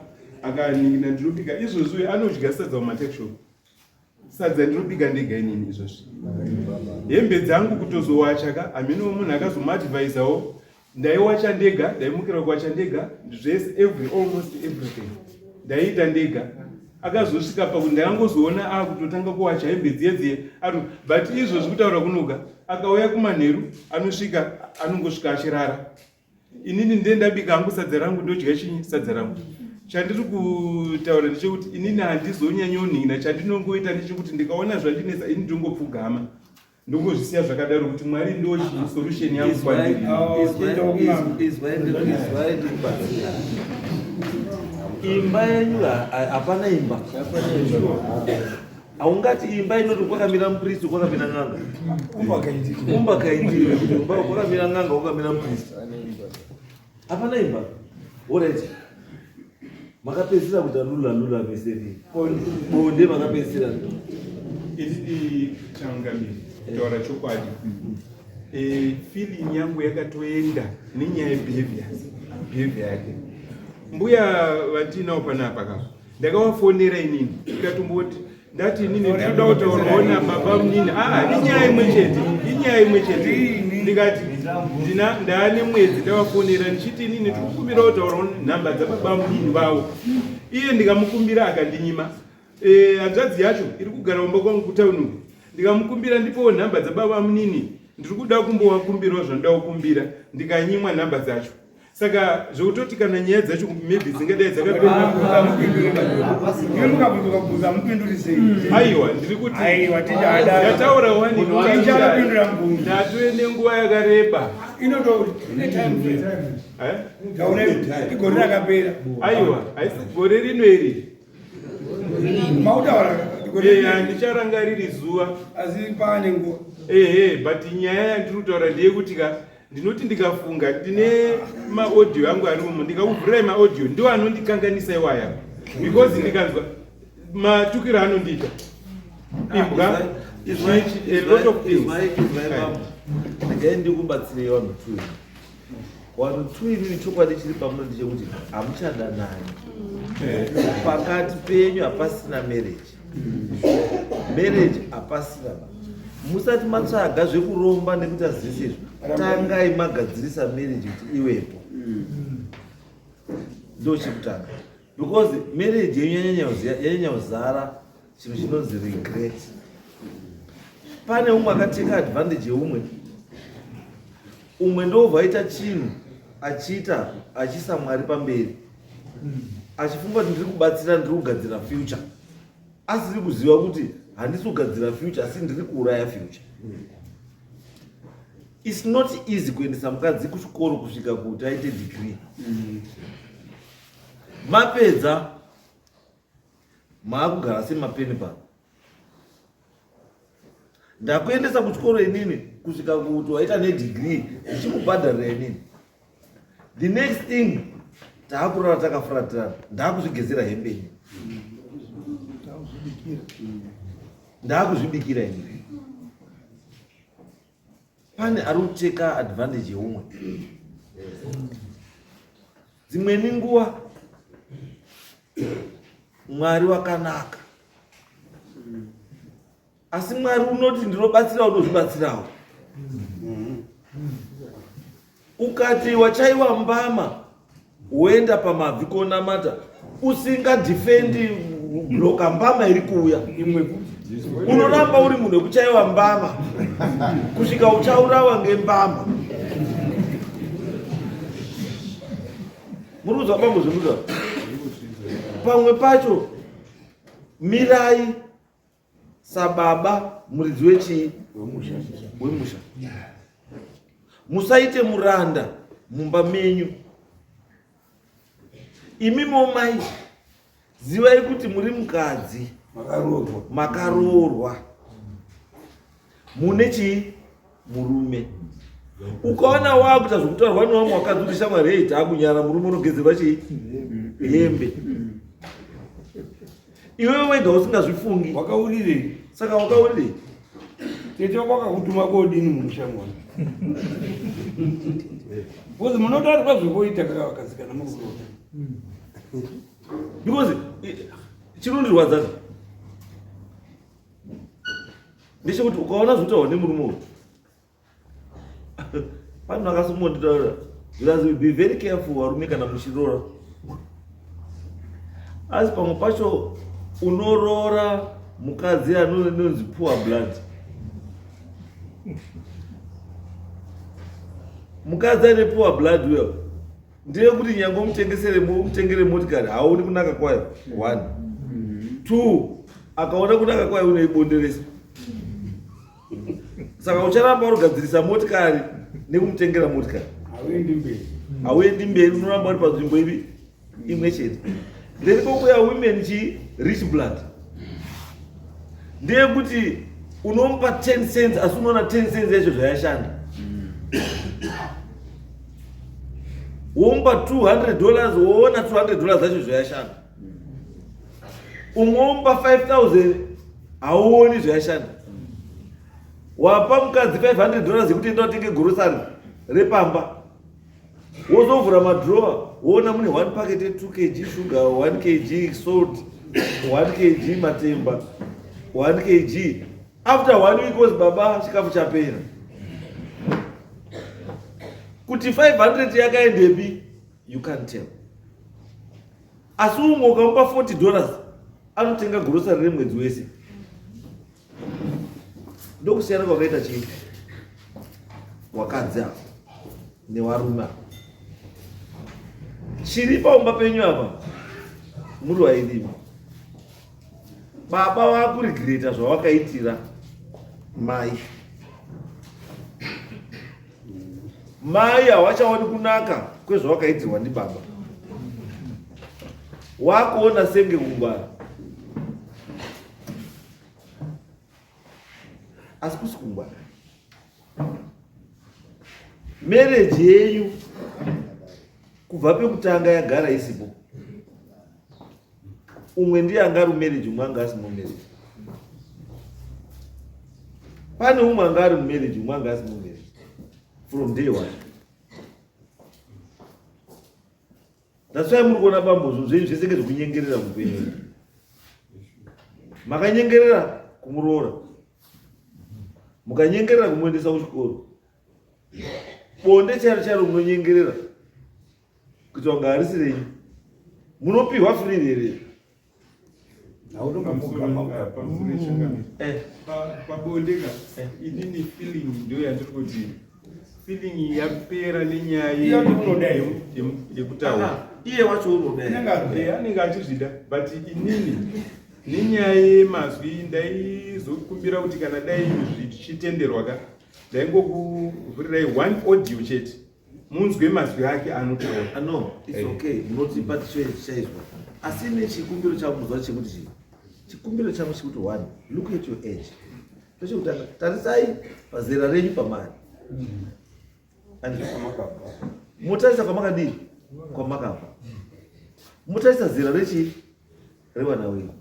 akaningina ndinobika izvozvi anodya sadza mumatekshop Sadza ndinobika ndega inini izvozvi. Hembe dzangu kutozowacha ka hameno munhu akazomuadvisawo ndaiwacha ndega ndaimukira kuwacha ndega zvese every almost everything ndaiita ndega akazosvika pakuti ndakangozoona akutotanga kuwacha hembe dziye dziye but izvozvi kutaura kunoga akauya kumanheru anosvika anongosvika achirara Inini ndiye ndabika hangu sadza rangu ndodya chinyi sadza rangu. Chandiri kutaura ndechekuti inini handizonyanyonhina chandinongoita ndechekuti ndikaona zvandinetsa ini ndongopfugama ndongozvisiya zvakadaro kuti Mwari ndo solution yangu kwandiri. Imba yenyu hapana imba. Haungati imba inoti kwakamira mupristi kwakamira n'anga. Umba kaindiri kuti umba kwakamira n'anga kwakamira mupristi. Hapana imba. Alright. Makapedzisira kuita lula lula mese rini. Bonde makapedzisira. Ini changamire kutaura chokwadi. Eh, feeling yangu yakatoenda nenyaya yebehavior behavior yake. Mbuya vandinawo panapa ka ndakavafonera inini ndikatomboti ndati inini ndinoda kutaurawo nababa munini. Aa, inyaya imwe chete, inyaya imwe chete. Ndikati ndina ndaane mwedzi ndavafonera ndichiti inini ndiri kukumbira kutaurawo nhamba dzababa munini vavo. Iye ndikamukumbira akandinyima. Hanzvadzi yacho iri kugara kumba kwangu kutauni uku, ndikamukumbira ndipowo nhamba dzababa munini, ndiri kuda kumbovakumbirawo zvanoda kukumbira, ndikanyimwa nhamba dzacho. Saka zvekutoti kana nyaya dzacho maybe dzingadai dzakapera. Aiwa, ndiri kuti Aiwa, tichada. Ndataura wani. Tichanopindura mubvunzo. Ndatove nenguva yakareba. Eh? Igore rakapera. Aiwa, haisi gore rino iri. Mautaura igore Eh, rino. Handicharangariri zuva. Asi paane nguva. Ehe, but nyaya yandiri kutaura ndeyekuti ka ndinoti ndikafunga ndine maaudio angu ari umo, ndikakuvhurirai maaudio ndiwo anondikanganisa iwaya, because ndikanzwa matukiro anondiita imbwa, a lot of things. Regai ndikubatsirei vanhu two, vanhu two. Inini chokwadi chiri pamuri ndechekuti hamuchadanani. Pakati penyu hapasina marriage, marriage hapasina ba. Musati matsvaga zvekuromba nekuita zvese izvo, tangai magadzirisa marriage kuti iwepo, ndo chekutanga, because marriage yenyu yanyanya kuzara chinhu chinonzi regret. Pane umwe akateka advantage yeumwe, umwe ndobva aita chinhu achiita achiisa Mwari pamberi, achifunga kuti ndiri kubatsira, ndiri kugadzira future, asiri kuziva kuti handisi kugadzira future asi ndiri kuuraya future. It's not easy kuendesa mukadzi kuchikoro kusvika kuti aite degree. Mapedza maakugara semapeni pano. Ndakuendesa kuchikoro inini kusvika kuti waita nedegree, ndichikubhadharira inini. The next thing taakurara takafuratirana, ndaakuzvigezera hembe ini, ndaakuzvibikira ini. Pane ari kuteka advantage yeumwe. Dzimweni nguva Mwari wakanaka, asi Mwari unoti ndinobatsira unozvibatsirawo. Ukati wachaiwa mbama woenda pamabvi konamata usingadhifendi bloka mbama iri kuuya imwe, unoramba uri munhu wekuchaiwa mbama kusvika uchaurawa ngembama. Muri kuzwa bambo zvekuta? Pamwe pacho mirai sababa muridzi wechii, wemusha. Musaite muranda mumba menyu. Imimo mai, zivai kuti muri mukadzi. Makaroorwa. Makaroorwa, mune chii, murume. Ukaona wakuita zvokutaurwa nevamwe wakadzi kuti shamwari hei, taakunyara, murume unogezerwa chii, hembe, iwewe wega usingazvifungi. Wakaurirei? Saka wakaurirei? Tete wako akakutuma kodini mumusha mwana? Because munotarirwa zvekuita kakavakadzi kana mukuroora. Because chinondirwadza ndechekuti ukaona zvotaurwa nemurume uyu, vanhu vakasimbonditaura zvikanzi, "Be very careful varume kana muchiroora." Asi pamwe pacho unoroora mukadzi anonzi poor blood. Mukadzi ane poor blood uyo ndeyekuti nyange umutengesere, umutengere motikari, haoni kunaka kwayo. One, two, akaona kunaka kwayo unoibonderesa. Saka ucharamba urigadzirisa motikari nekumutengera motikari. Hauendi mberi. Hauendi mberi, unoramba uri panzvimbo ipi, imwe chete. Then kokuya women chi rich blood, ndeyekuti unomupa 10 cents asi unoona 10 cents yacho zvayashanda. Womupa $200, woona $200 dzacho zvayashanda. Umwe womupa 5000, hauoni zvayashanda. Wapa mukadzi $500 yekuti enda utenge grocery repamba. Wozovhura madrowa woona mune 1 packet ye 2 kg sugar, 1 kg salt, 1 kg matemba, 1 kg. After 1 week wozi baba chikafu chapera. Kuti 500 yakaendepi you can't tell. Asi umwe ukamupa 40 dollars anotenga grocery remwedzi wese. Ndokusiyana kwakaita chii wakadzi apa newarume apa. Chiri paumba penyu apa muri wairima. Baba vakuregreta zvawakaitira mai. Mai hawachaoni kunaka kwezvawakaitirwa ndibaba. Wakuona senge kungwara. Asi kusi kungwara. Marriage yenyu kubva pekutanga yagara isipo. Umwe ndiye anga ari mumarriage, umwe anga asi mumarriage. Pane umwe anga ari mumarriage, umwe anga asi mumarriage. From day one. That's why muri kuona bambo zvinhu zvenyu zvese ngezvekunyengerera mupenyu. Makanyengerera kumuroora. Mukanyengerera kumuendesa kuchikoro. Bonde chairo chairo munonyengerera. Kuita kunge harisi renyu. Munopihwa free here? Eh. Pabonde ka eh. inini feeling ndo yandiri kuti feeling yapera nenyaya yekutaura ah, iye wacho unoda eh, anenge achizvida but inini nenyaya yemazwi ndaizokumbira kuti kana dai zvichitenderwa ka ndaingokuvhurirai one audio chete munzwe mazwi ake anotaura. Ah, no, it's eh. okay. Munotipa tichaizwa. Asi ne chikumbiro changu muzuva chekuti chii? Chikumbiro changu chekuti one, look at your age. Chokutanga, tarisai pazera renyu pamari. And motarisa kwamakadii? Kwamakabva. Motarisa zera rechii? Revana wenyu.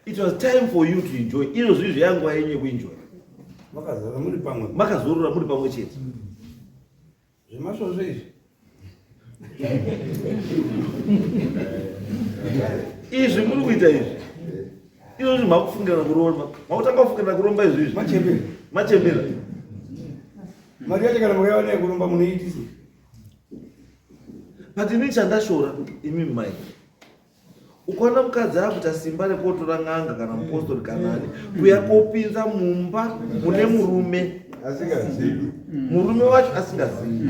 It was time for you to enjoy. Izvo zviri zveyanguva yenyu yekuenjoy. Makazorora muri pamwe. Makazorora muri pamwe chete. Zvemasvozvo izvi. Izvi muri kuita izvi. Izvo zvi makufungirana kuromba. Makutanga kufungirana kuromba izvi izvi. Machembera. Machembera. Mari yacho kana mukaiwana yekuromba munoitisa. But ini chandashora imi mai. Ukaona mukadzi akuita simba rekotora n'anga kana mupostori kana ani kuya kopinza mumba mune murume asingazivi murume wacho asingazivi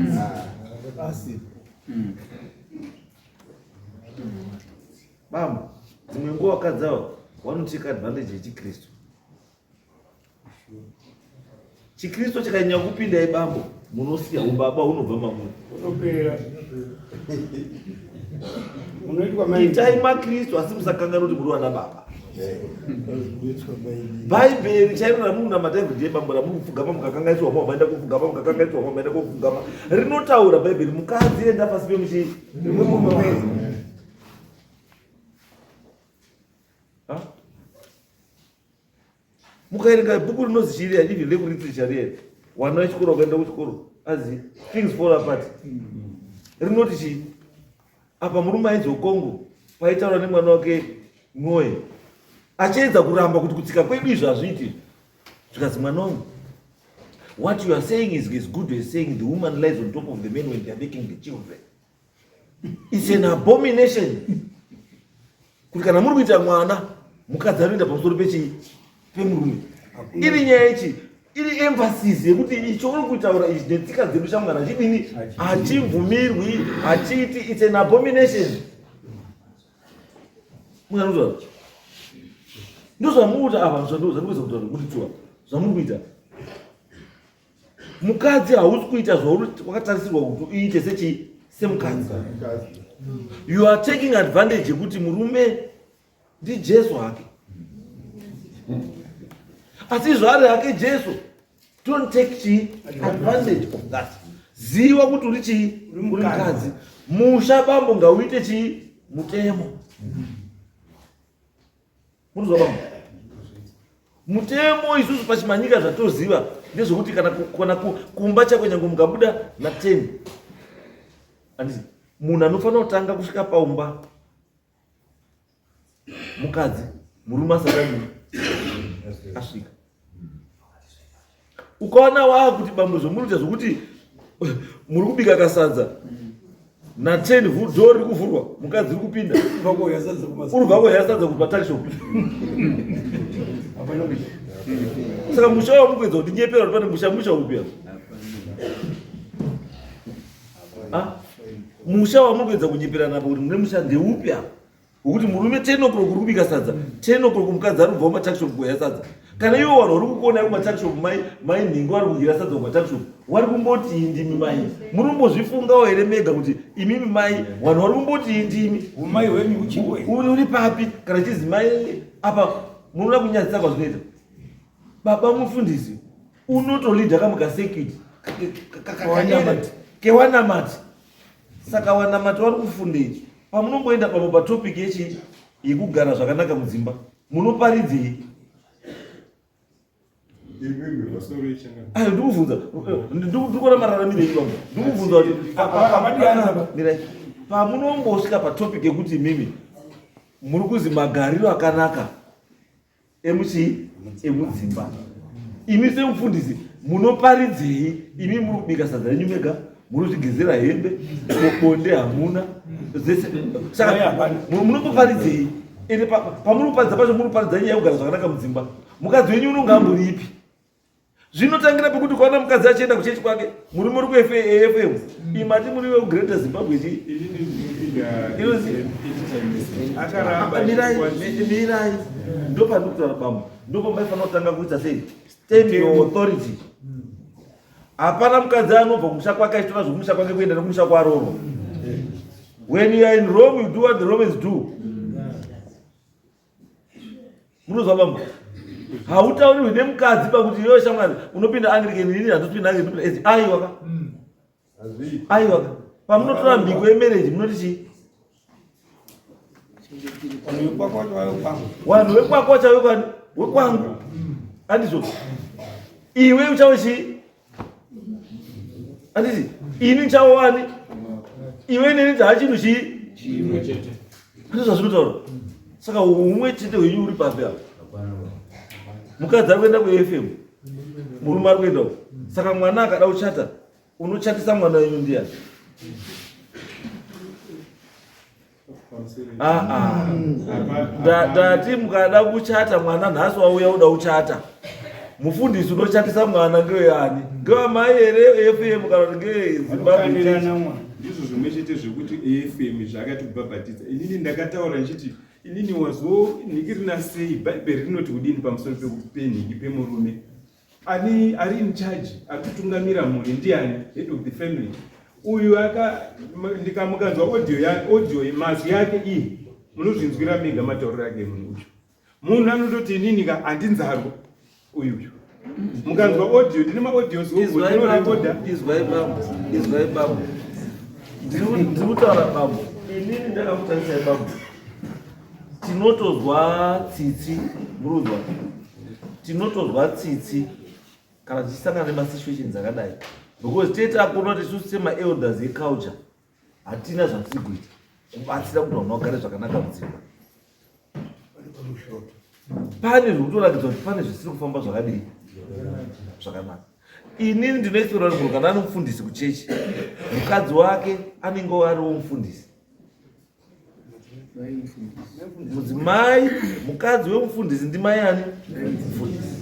bambo dzimwe nguva vakadzi ava vanoteka advantage yechikristu Chikristu chikanyanya kupinda ibambo munosiya ubaba hunobva mamuri. Unopera. Munoitwa mai. Itai maKristu asi musakanganwa kuti muri vana baba. Bhaibheri chairo ramuri kunamata everyday bambo ramuri kupfugama mukakanganiswa mwa maenda kupfugama mukakanganiswa mwa maenda kupfugama rinotaura Bhaibheri mukadzi enda pasi pemuchii. Ha? Mukaerenga bhuku rinozi chiri even rekuliterature riya wana wechikoro wakaenda kuchikoro azi things fall apart rinoti chii apa murume ainzi ukongo paitaura nemwana wake mwoyo achiedza kuramba kuti kutsika kwedu izvi hazviiti zvikanzi mwana wangu what you are saying is as good as saying the woman lies on top of the man when they are making the children It's an abomination kuti kana muri kuita mwana mukadzi anoenda pamusoro pechii pemurume. Iri nyaya yechi iri emphasis yekuti icho uri kutaura ichi netsika dzedu chamwana hachidini hachibvumirwi hachiiti it's an abomination. Mwana ndozvamukuita apa zvandikuedza kutaura kuti tsuwa zvamuri kuita Mukadzi hausi kuita zvauri wakatarisirwa kuti uite sechi semukadzi. You are taking advantage yekuti murume ndiJesu hake. Asi zvaari hake Jesu, don't take chi advantage of that. Ziva kuti uri chii, uri mukadzi. Musha bambo ngauite chii mutemo. Munozwa bambo? Mutemo isusu pachimanyika zvatoziva ndezvekuti kana kana kumba chako nyange mukabuda na 10. Handiti munhu anofanira kutanga kusvika paumba mukadzi, murume asati adii asvika. Ukaona waakuti bambo zvomunoita zvokuti muri kubika kasadza na 10 door riri kuvhurwa, mukadzi uri kupinda, uri kubva koya sadza kupatakishop. Saka musha wamukuedza kuti nyepera kuti pane musha, musha upi apa? Ah? Musha wamukuedza kunyeperana apa kuti mune musha ndeupi apa? Wekuti murume 10 o'clock uri kubika sadza, 10 o'clock mukadzi ari kubva kumatakishop kuya sadza. Kana ivo vanhu vari kukuonai kumatakishop, mai nhingi vari kudyira sadza kumatakishop, vari kumboti ndimi mai. Muri kumbozvifungawo here mega kuti imimi mai vanhu vari kumboti ndimi? Umai hwenyu huchiko here? Uri papi kana chizi mai apa munoda kunyadzisa kwazvinoita. Baba mufundisi unotolidha kamuka circuit kewanamati. Saka wanamati vari kufundei? Pamunomboenda pamwe patopic yechi yekugara zvakanaka mudzimba, munoparidzei? Ayo ndikubvunza, ndikuona mararamiro enyu bambo. Ndikubvunza kuti mirai, pamunombosvika patopic yekuti imimi muri kuzi magariro akanaka emuchii emudzimba, imi semufundisi munoparidzei? Imi muri kubika sadza renyu mega, muri kuzvigezera hembe, bonde hamuna zvese, saka munomboparidzei? Ende pamuri kuparidza pacho muri kuparidza nyaya yekugara zvakanaka mudzimba, mukadzi wenyu unonge amboripi? Zvinotangira pekuti ukaona mukadzi achienda kuchechi kwake, murume uri kuAFM, imati muri wekugreater Zimbabwe chii? Mirai, ndopandiri kutaura bambo, ndopamaifanira kutanga kuita sei? Stand your authority. Hapana mukadzi anobva kumusha kwake achitora zvekumusha kwake kuenda nekumusha kwaroro. When you are in Rome, you do what the Romans do. Munozwa bambo, hautaurirwi nemukadzi pakuti iwe shamwari unopinda Anglican, inini handopinda Anglican, ndopinda SDA. Aiwa ka, aiwa ka. Pamunotora mhiko yemarriage munoti chii? Vanhu vekwako chaiwe kwani wekwangu, handizvo? Iwe uchawe chii? Handiti ini ndichawani, iwe neni taa chinhu chii? Ndizvo zvazvinotaura. Saka umwe chete hwenyu uri papi apa? Mukadzi ari kuenda kuAFM, murume ari kuenda uko. Saka mwana akada kuchata, unochatisa mwana wenyu ndiyani? Ndati mukada kuchata mwana nhasi wauya uda kuchata, mufundisi unochatisa mwana ngeweyani? Ngewamai here AFM kana kuti ngeweZimbabwe? Ndizvo zvimwe chete zvekuti AFM zvakati kubhabhatidza. Inini ndakataura ndichiti inini wazonhikirina sei, Bhaibheri rinoti kudini pamusoro penhiki pemurume? Ani ari in charge, ari kutungamira mhuri ndiani? Head of the family. Uyu aka ndikamukanzwa audio ya audio mazwi yake iyi, munozvinzwira mega matauriro ake munhu uyu. Munhu anototi inini ka handinzarwo uyu uyu. Mukanzwa audio, ndine maaudios ndinorekoda. Izwai bambo, izwai bambo. Ndiri kutaura bambo, inini ndakakutarisai bambo. Tinotozwa tsitsi, murunzwa, tinotozwa tsitsi kana tichisangana nemasituations akadai, because tete akuona kuti isusu semaelders eculture hatina zvatiri kuita kubatsira kuti vanhu vagare zvakanaka mudzimba. Pane zvekutoratidza kuti pane zvisiri kufamba zvakadii zvakanaka. Inini ndinoisirwa kuti munhu kana ari mufundisi kuchechi, mukadzi wake anenge ariwo mufundisi. Mudzimai, mukadzi wemufundisi ndimai ani? Mufundisi.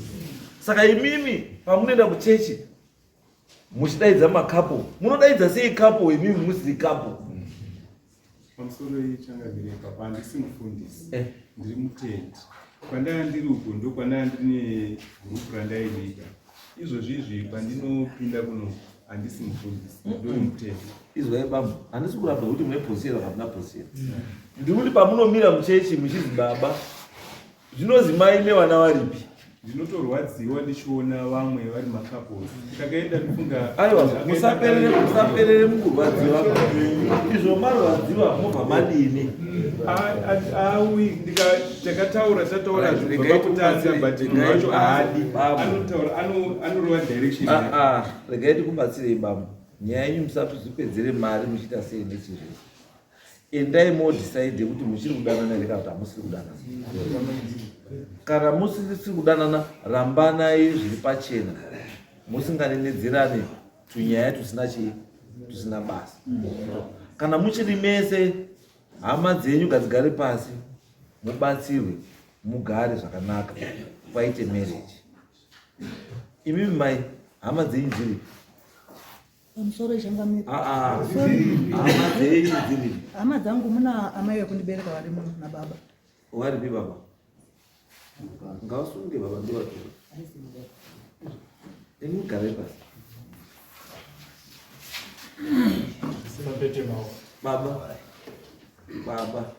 Saka imimi pamunoenda kuchechi muchidaidza makapo, munodaidza sei kapo imimi musiri kapo? Pamusoro ichangamire papa, handisi mufundisi, ndiri mutendi. Kwandanga ndiri uko ndokwandanga ndine gurupu randailida. Izvozvi izvi kwandinopinda kuno handisi mufundisi, ndori mutendi. Izwai bambo, handisi kuramba kuti mune position kana hamuna position. Ndiri kuti pamunomira muchechi muchizi baba, zvinozi mai nevana varipi? Ndinotorwadziwa ndichiona vamwe vari macouples. Takaenda ndifunga. Aiwa, musaperere mukurwadziwa. Izvo marwadziwa mobva madini? Awi, takataura tataura zvibva pakutanga, but munhu wacho haadi. Anotaura, anorova direction. Regai tikubatsirei bambo. Nyaya yenyu musatozvipedzere mari muchiita sei nechizvese. Endai modecide kuti muchiri kudanana here kana kuti hamusiri kudanana. Kana musiri kudanana, rambanai zviri pachena, musinganenedzerane tunyaya tusina chii, tusina basa. Kana muchiri mese, hama dzenyu ngadzigare pasi, mubatsirwe, mugare zvakanaka, paite marriage. Imimi mai, hama dzenyu dziri Pamusoro ichangamira. Ah, ah. Hama dzenyu dziri Hama dzangu muna amai vekundibereka varimo nababa. Waripi baba? Ngavasunge baba ndovatora. Imi mugare pasi. Baba. Baba.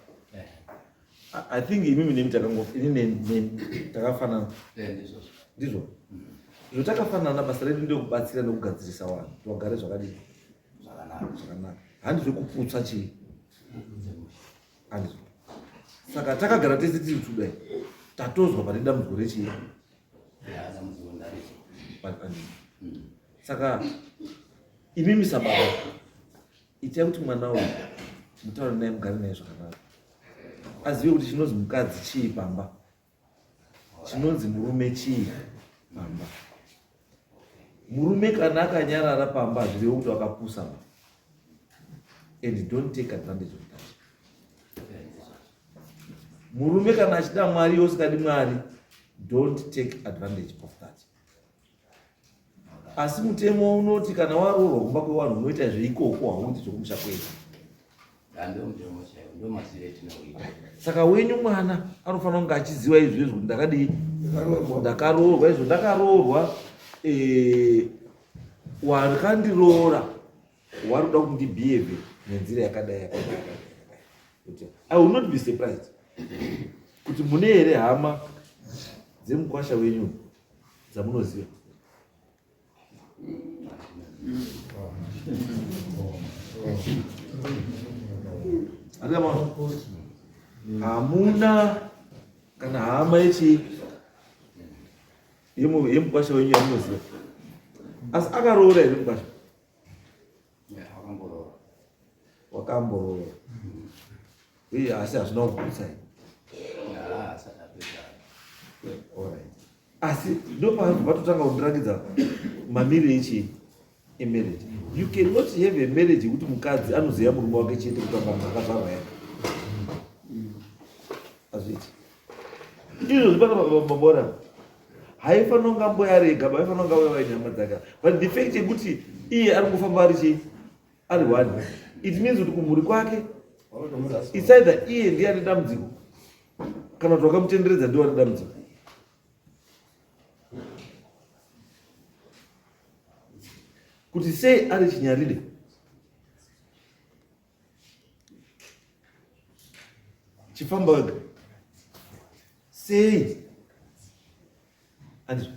I think imimi nemi takango ini nemi takafanana. Ndizvo. Zvino takafanana basa redu ndekubatsira nekugadzirisa vanhu kuti vagare zvakadii? Zvakanaka. Zvakanaka. Handi zvekuputsa chii? Handizvo. Saka takagara tese tiri tudai. Tatozwa pane dambudziko rechii? Saka imimi sababa itai kuti mwana uyu mutaure naye mugare naye zvakanaka azive kuti chinonzi mukadzi chii pamba chinonzi murume chii pamba murume kana akanyarara pamba hazvirevi kuti wakapusa ba and don't take advantage of that murume kana achida mwari iwe usingadi mwari don't take advantage of that asi mutemo unoti kana waroorwa kumba kwevanhu unoita zveikoko hauiti zvekumusha kwenyu saka wenyu mwana anofanira kunge achiziva izvezvi kuti ndakadii ndakaroorwa izvo ndakaroorwa eh, wakandiroora wari kuda kuti ndibehave nenzira yakadai yakadai yakadai i will not be surprised kuti mune here hama dzemukwasha wenyu dzamunoziva hamuna kana hama yechi yemukwasha wenyu yamunoziva asi akaroora here mukwasha wakamboroora uye asi hazvina kugutsa asi ndopatotanga kundirakidza mamiri echii emarriage you cannot have a marriage yekuti mukadzi anoziva murume wake chete kuti apa munhu akazvarwa yake azviiti izvozvi pana mabora haifanira kunga mbuya rega vaifanira kunga vauya vaine hama dzake but the fact yekuti iye ari kufamba ari chii ari one it means kuti kumhuri kwake it's either iye ndiye ane dambudziko kana kuti wakamutenderedza ndiwo ane dambudziko kuti sei ari chinyarire chifamba wega sei andizvo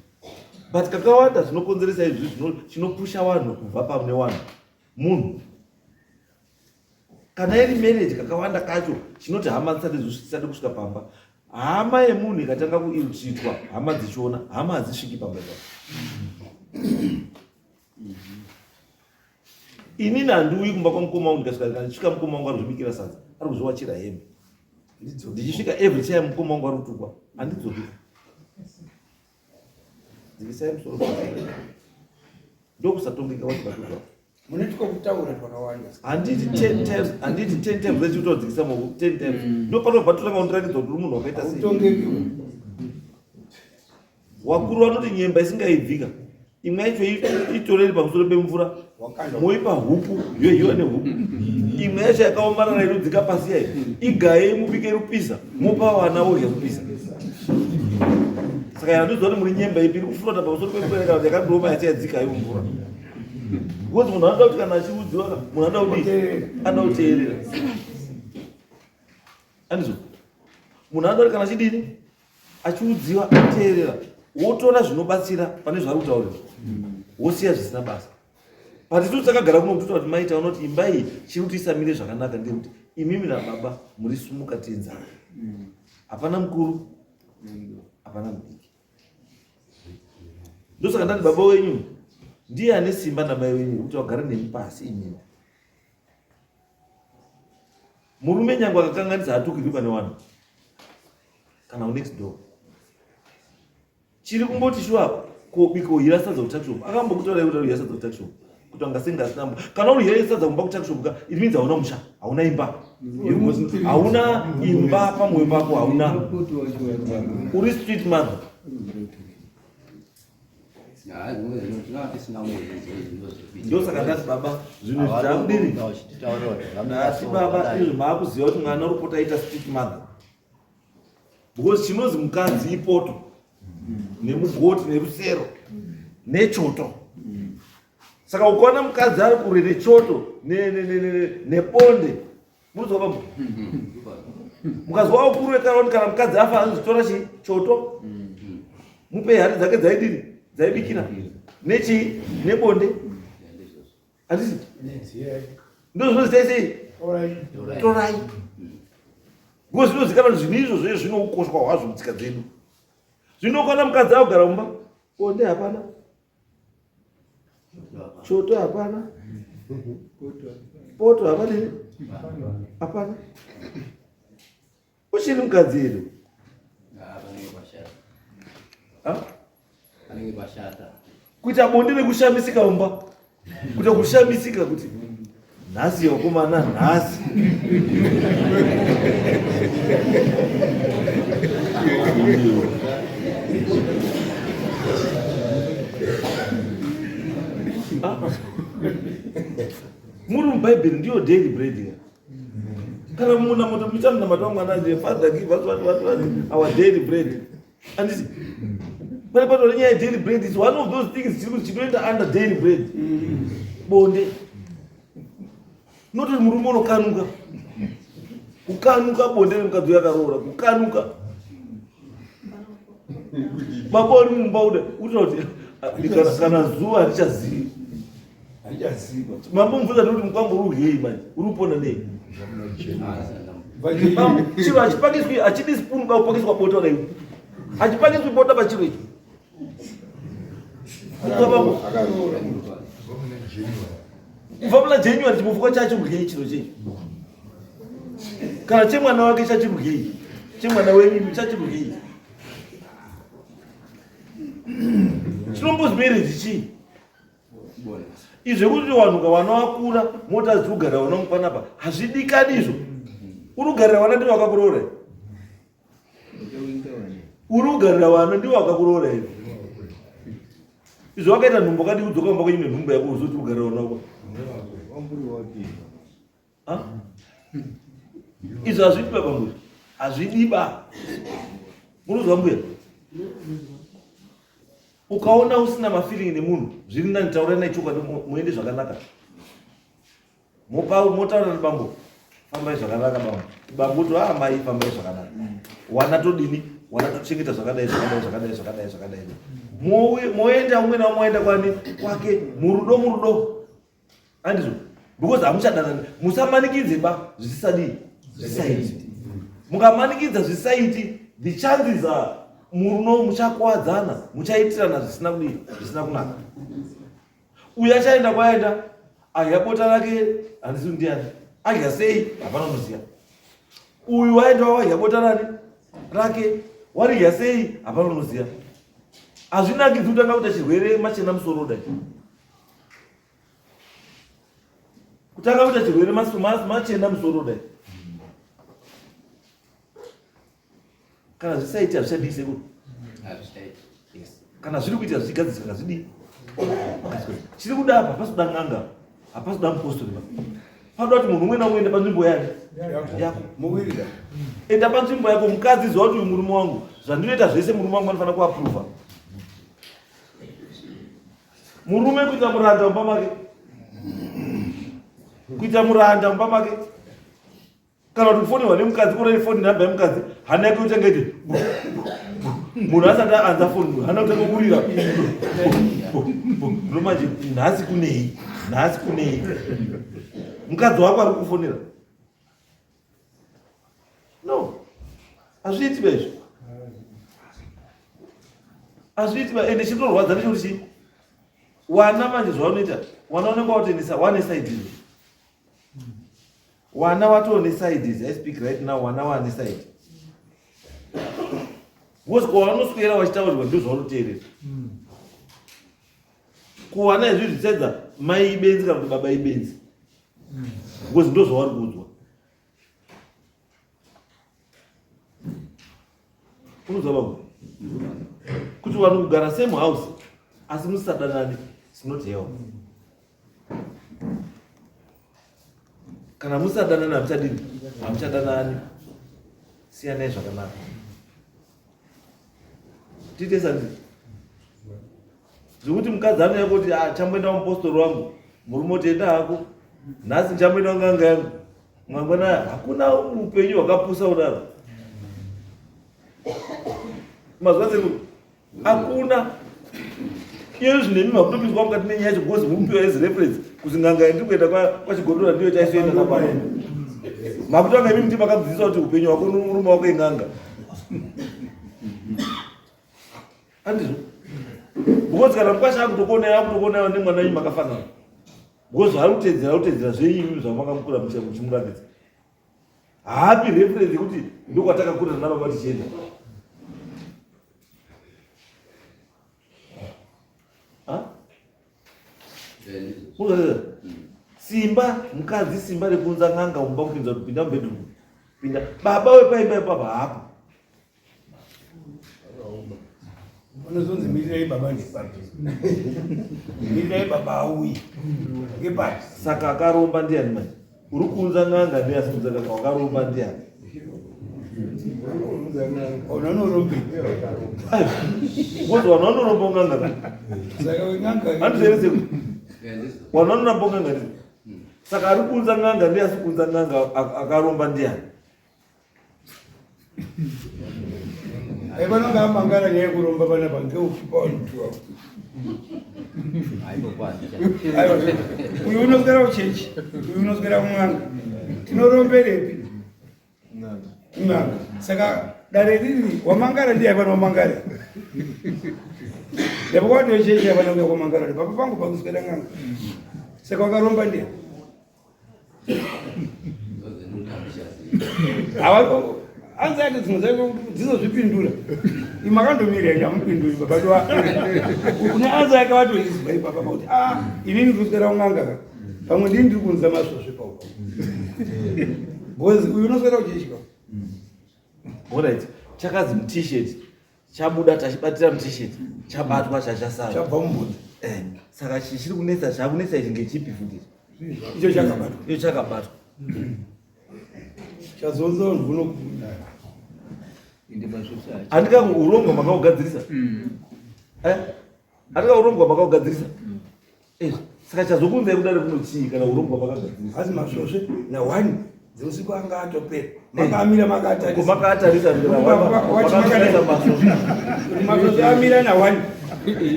but kakawanda zvinokonzeresa izvi chinopusha vanhu kubva pamune wanhu munhu kana iri marriage kakawanda kacho chinoti hama dzisati zvisati kusvika pamba hama yemunhu ikatanga kuiltritwa hama dzichiona hama hadzisviki pamba ipapo inini handiuyi kumba kwamukoma wangu ndikasvika ndikasvika mukoma wangu ari kuzvibikira sadza ari kuzviwachira hembe ndichisvika every time mukoma wangu ari kutukwa handidzoki dzikisai musoro ndokusatongeka wacho katuka mune twekutaura twakawanda handiti 10 times handiti 10 times vechikutodzikisa maoko 10 times mm. ndopanobva totanga kundirakidza kuti uri munhu wakaita sei Wakuru vanoti nyemba isingaibvika imwe yacho itoreri pamusoro pemvura moipa huku yohiwa nehuku imwe yacho yakaomarara inodzika pasi yayo igayei mubike rupisa mopa vana vodya rupisa saka yandoziva kuti muri nyemba ipi iri kufurota pamusoro pemvura kana kuti yakandioma yacho yadzika iyo mvura because munhu anoda kuti kana achiudziwa munhu anoda kudii anoda kuteerera andizvo munhu anoda kuti kana achidini achiudziwa ateerera wotora zvinobatsira pane zvaari kutaurira wosiya zvisina basa but isusu takagara kuno kutotaura kuti maita unoti imba iyi chiri kuti isamire zvakanaka ndeyekuti imimi nababa muri sumuka tienzana hapana mukuru hapana mudiki ndosaka ndati baba wenyu Ndiye ane simba namai wenyu kuti vagare nemi pasi imimi. Murume nyange akakanganisa hatukirwi pane vanhu kana next door. Chiri kungoti shuwa kobika uhira sadza kutuckshop akambokutaura kuti uhira sadza kutuckshop kuti anga senge asina mba kana uri hira sadza kumba kutuckshop ka it means hauna musha hauna imba hauna imba pamwoyo pako hauna uri street mother. Ndosaka ndati baba zvinhu zvakudini ndati baba izvi maakuziva kuti mwana uri kupota aita street mother because chinozi mukadzi ipoto nemugoti nerusero nechoto. Saka ukaona mukadzi ari kure nechoto nebonde munozwa bambo mukazwa wakuru vekarauni kana mukadzi afa anozitora chi choto mupe hari dzake dzaidini dzaibikira nechii nebonde handisi ndo zvinozitai sei torai because zvinozikanwa kuti zvinhu izvo zve zvinoukoshwa hwazvo mutsika dzedu. Zvinokwana mukadzi akugara mumba bonde hapana choto hapana poto hapana hapana uchiri mukadzi here? Kuita bonde rekushamisika mumba kuita kushamisika kuti nhasi vakomana nhasi muri mubhaibheri ndiyo daily bread kana munamoto muita munamato wamwana anje father give us what, what, what, our daily bread andisi pane patori nyaya daily bread is one of those things chiri chinoenda under daily bread bonde nototi murume unokanuka kukanuka bonde nemukadzi uyo akaroora kukanuka baba uri mumba uda utoda kuti kana zuva harichazivi mambo mubvunza ndikuti mukwambo uri uryei manje uri kupona nei chiro hachipakiswi hachidi spoon ka kupakiswa bota dai hachipakiswi bota pachiro icho kubva muna January chimufukwa chacho kuryei chiro checho kana chemwana wake chachikuryei chemwana wenyu chachikuryei chinombozi marriage chii izvo kuti vanhu ka vana vakura mota dziri kugarira vana vangu panapa hazvidikani izvo uri kugarira vana ndivo vakakuroora uri kugarira vana ndivo vakakuroora here izvo wakaita nhumbu wakadii kudzoka kumba kwenyu nenhumbu yako uzoti kugarira vana vako izvo hazvidi baba mbuya hazvidi ba munozwa mbuya ukaona usina mafeeling nemunhu zviri nani taurai naye chokwadi muende zvakanaka mopa motaura nebambo fambai zvakanaka bambo bambo to ah mai fambai zvakanaka wana todini wana tochengeta zvakadai zvakadai zvakadai zvakadai zvakadai moenda umwe naumwe waenda kwani kwake murudo murudo andizvo because hamuchadanani musamanikidze ba zvisisadii zvisaiti mukamanikidza zvisaiti the chances are muruno muchakuwadzana muchaitirana zvisina kudii zvisina kunaka uyu achaenda kwaenda adya bota rake handisi ndiani adya sei hapana unoziva uyu waenda wadya bota rani rake waridya sei hapana unoziva hazvinakidzi kutanga kuita chirwere machena musoro dai kutanga kuita chirwere machena musoro dai kana zvisaiti hazvichadii sekuru kana zviri kuita zvichigadziswa ngazvidii chiri kuda apa hapasi kuda n'anga hapasi kuda mupostori pa panoda kuti munhu umwe naumwe enda panzvimbo yake yako enda panzvimbo yako mukadzi ziva kuti uyu murume wangu zvandinoita zvese murume wangu anofanira kuaprova murume kuita muranda mumba make kuita muranda mumba make kana kuti kufonerwa nemukadzi kuri foni namba yemukadzi hana yake yotanga iti munhu asati aanza foni hana kutanga kurira no manje nhasi kunei nhasi kunei mukadzi wako ari kufonera no hazviiti ba izvo hazviiti ba ende chinorwadza ndechekuti chii Wana manje zvaunoita, wana unenge watoendesa wane side iri. Wana watone side is I speak right now, wana wane side. Because kwavanoswera vachitaurirwa ndizvo zvaunoteerera. Kuwana izvi zvisedza mai ibenzi kana kuti baba ibenzi. Because ndozvavari kuudzwa. Unonzwa baba? Kuti vanhu kugara same house asi musadanani it's not health. Kana musadanani hamuchadini? Hamuchadanani. Siyanai zvakanaka. Tiite sandi. Zvekuti mukadzi anouya kuti ah, chamboenda mupostori wangu, murume oti enda hako. Nhasi ndichamboenda kunganga yangu. Mangwana hakuna upenyu hwakapusa kudaro. Mazuva sekuru hakuna. Iyo zvinemi makutopinzwa mukati menyaya yacho because mukupiwa as reference kuti n'anga yandiri kuenda kwachigodora ndiyo chaisoenda napano. Makutanga imi muti makadzidziswa kuti upenyu hwako nomurume wako in'anga. Andizvo. Because kana mukwasha akutokuonai akutokuonai nemwana wenyu makafanana. Because zvaari kutedzera kutedzera zvenyu imi zvamakamukura muchimuratidza. Haapi reference yekuti ndokwatakakura nababa tichienda. Simba mukadzi simba rekuunza n'anga mumba kupinza kupinda mubedroom. Pinda baba wepaimba ipapa haapo. Unozonzi mirirai baba ngepapi? Mirirai baba auye ngepapi? Saka akaromba ndiani manje? Uri kuunza n'anga ndiye asi kuunza n'anga wakaromba ndiani? Unonorombe. Because vanhu vanoromba n'anga ka. Saka n'anga. Handizvo here? Vanhu vanoromba n'anga ndizvo. Saka ari kuunza n'anga ndiye asi kuunza n'anga akaromba ndiani? Vanonga amangara nyaya yekuromba panapa ngeupi pavanhu uyu unoswera kuchechi uyu unoswera kun'anga tinoromberepi n'anga saka dare riri wamangara ndiye aifanira wamangara ndipo kwatochechi aifanira kuya kwamangara papa pangu pakuswera n'anga saka wakaromba ndiye anzi ati dzimwe dzacho dzinozvipindura imakandomira ende amupinduri babadwa une anzi yake vatoizwa ipapa pakuti a ah, inini ndiri kuswera kun'anga ka pamwe ndini ndiri kunza masvosve paupa because uyu unoswera kuchechi ka Alright, chakazi muT-shirt chabuda tachibatira muT-shirt chabatwa chachasara chabva mumbudzi eh, saka chiri kunetsa chakunetsa ichi ngechipi futi icho chakabatwa icho chakabatwa chazonza vanhu vonokuda andika urongwa makaugadzirisa mm. eh? Andika urongwa makaugadzirisa mm. Eh, saka chazokunzai kudare kuno chii kana urongwa makagadzirisa? Hazi masvosve na one dzeusiku anga atopera. Makamira makatarisa. Ko makatarisa ndira makatarisa masvosve. Masvosve amira na one.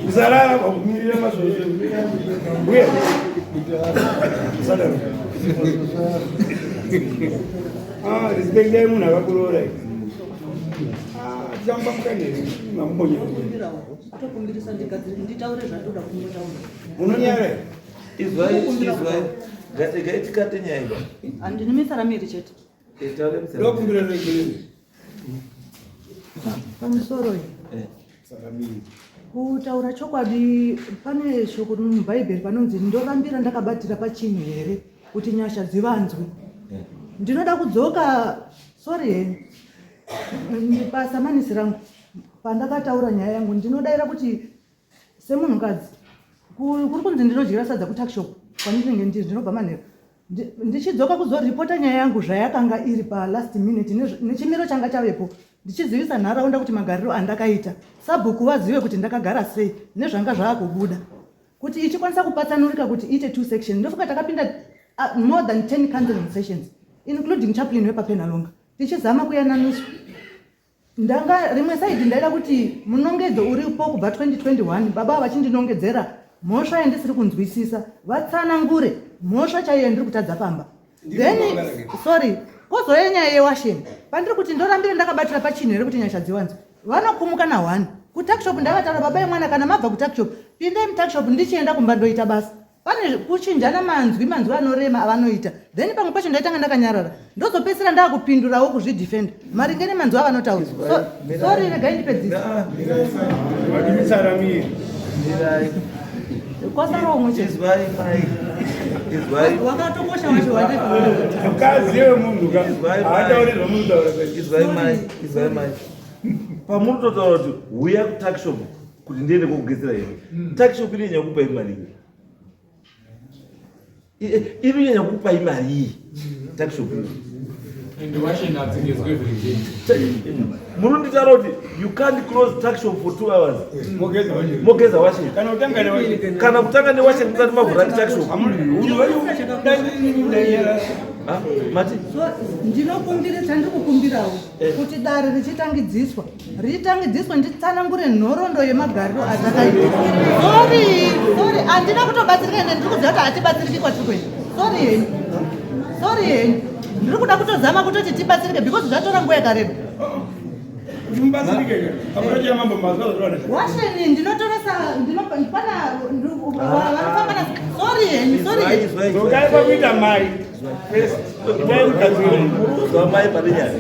Usarara pakumirira masvosve. Uye. Usadaro. Ah, respect dai munhu akakuroora. Ah, tichamba mukane. Mambonya. Tokumbirisa ndigadzire nditaure zvandoda kungotaura. Munonyara. Izwai izwai. Ngategai tikate nyaya iyi. Handini mitsara miri chete. Taure mitsara. Ndokumbira regerero. Pamusoro iyi. Eh. Kutaura chokwadi pane shoko mubhaibheri panonzi ndorambira ndakabatira pachinhu here kuti nyasha dzivanzwe. Eh. Ndinoda kudzoka sorry henyu. Pasamanisi rangu. Pandakataura nyaya yangu ndinodaira kuti semunhukadzi kuri kunzi ndinodyira sadza kutuckshop kwandinenge ndiri ndinobva manheru ndichidzoka kuzoripota nyaya yangu zvayakanga iri palast minute nechimiro changa chavepo ndichizivisa nharaunda kuti magariro andakaita sabhuku vazive kuti ndakagara sei nezvanga zvaakubuda kuti ichikwanisa kupatsanurika kuti iite two section ndofunga takapinda more than 10 counseling sessions including chaplin wepapenalonga tichizama kuyananiswa Ndanga rimwe side ndaida kuti munongedzo uripo kubva 2021 baba vachindinongedzera mhosva yandisiri kunzwisisa vatsanangure mhosva chaiyo yandiri kutadza pamba then sorry kozouya nyaya yewasheni pandiri kuti ndorambire ndakabatira pachinhu here kuti nyasha dziwanzwe vanokumuka na one Kutuckshop ndavataura baba yemwana kana mabva kutuckshop pindai mutuckshop ndichienda kumba ndoita basa. Pane kuchinjana manzwi manzwi anorema avanoita then pamwe pacho ndaitanga ndakanyarara ndozopedzisira ndakupindurawo kuzvidefenda maringe nemanzwi avanotaura. So, sorry regai ndipedzise. Kwasara umwe chete. Wakatokosha wacho wandikuona. Mukadzi wemunhu ka. Haatauri zvamunotaura. Izwai mai, izwai mai. Pamunototaura kuti huya kutuckshop kuti ndiende kokugezera hembe. Tuckshop inonyanya kukupai mari iyi. Inonyanya kukupai mari iyi. Tuckshop. Munonditaura kuti you can't close tuckshop for 2 hours. Mogeza washing. Kana kutanga newashing. Kana kutanga newashing musati mavhura tuckshop. Mati. Ndinokumbira chandiri kukumbirawo kuti dare richitangidziswa richitangidziswa nditsanangure nhoroondo yemagariro atakaita. Sorry, sorry, handina kutobatsirika ende ndiri kuziva kuti hatibatsiriki kwatiri kuenda. Sorry henyu, sorry henyu, ndiri kuda kutozama kutoti tibatsirike because zvatora nguva yakareba. Washeni ndinotoresa ndinopana vanofamba na sorry henyu, sorry henyu. Dzokai pakuita mai. Muruzwa mai pane nyaya.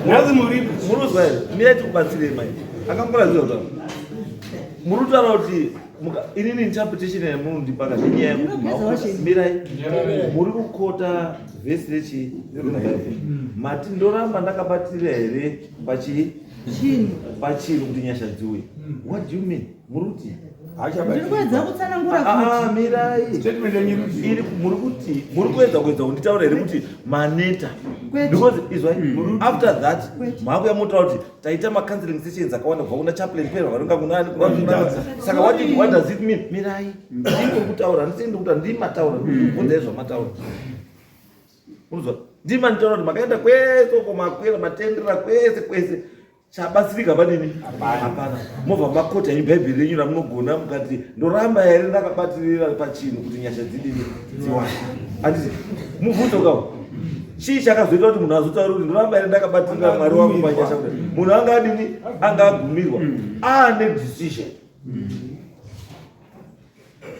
Nhasi muripo. Muruzwa here? Mirai tikubatsirei mai. Akangora zvinhu zvavo. Muri kutaura kuti inini interpretation yamunondipaka nenyaya yekuti mirai muri kukota vhesi rechi reBhaibheri. Mati ndoramba ndakabatirira here pachii? Pachinhu kuti nyasha dziuye. What do you mean? Muri kuti Ndiri kuedza kutsanangura kuti mirai. Iri muri kuti muri kuedza kuedza kunditaura here kuti maneta. Because izwai after that maakuya motaura kuti taita ma counseling sessions akawanda kubva kuna chaplain kwera varonga kunani kuna saka what does it mean? Mirai. Ndiko kutaura handisi ndikuta ndimataura ndikubvunza zvamataura. Unozwa ndima nditaura kuti makaenda kwese uko makwera matendera kwese kwese chabatsirika panini hapana. Mobva makota yenyu bhaibheri renyu ramunogona mukati ndoramba here ndakabatirira pachinhu kuti nyasha dzidini dziwane. Handiti mubvunzo kawo chii chakazoita kuti munhu azotaura kuti ndoramba here ndakabatirira Mwari wangu panyasha kuti munhu anga adini anga agumirwa aane decision.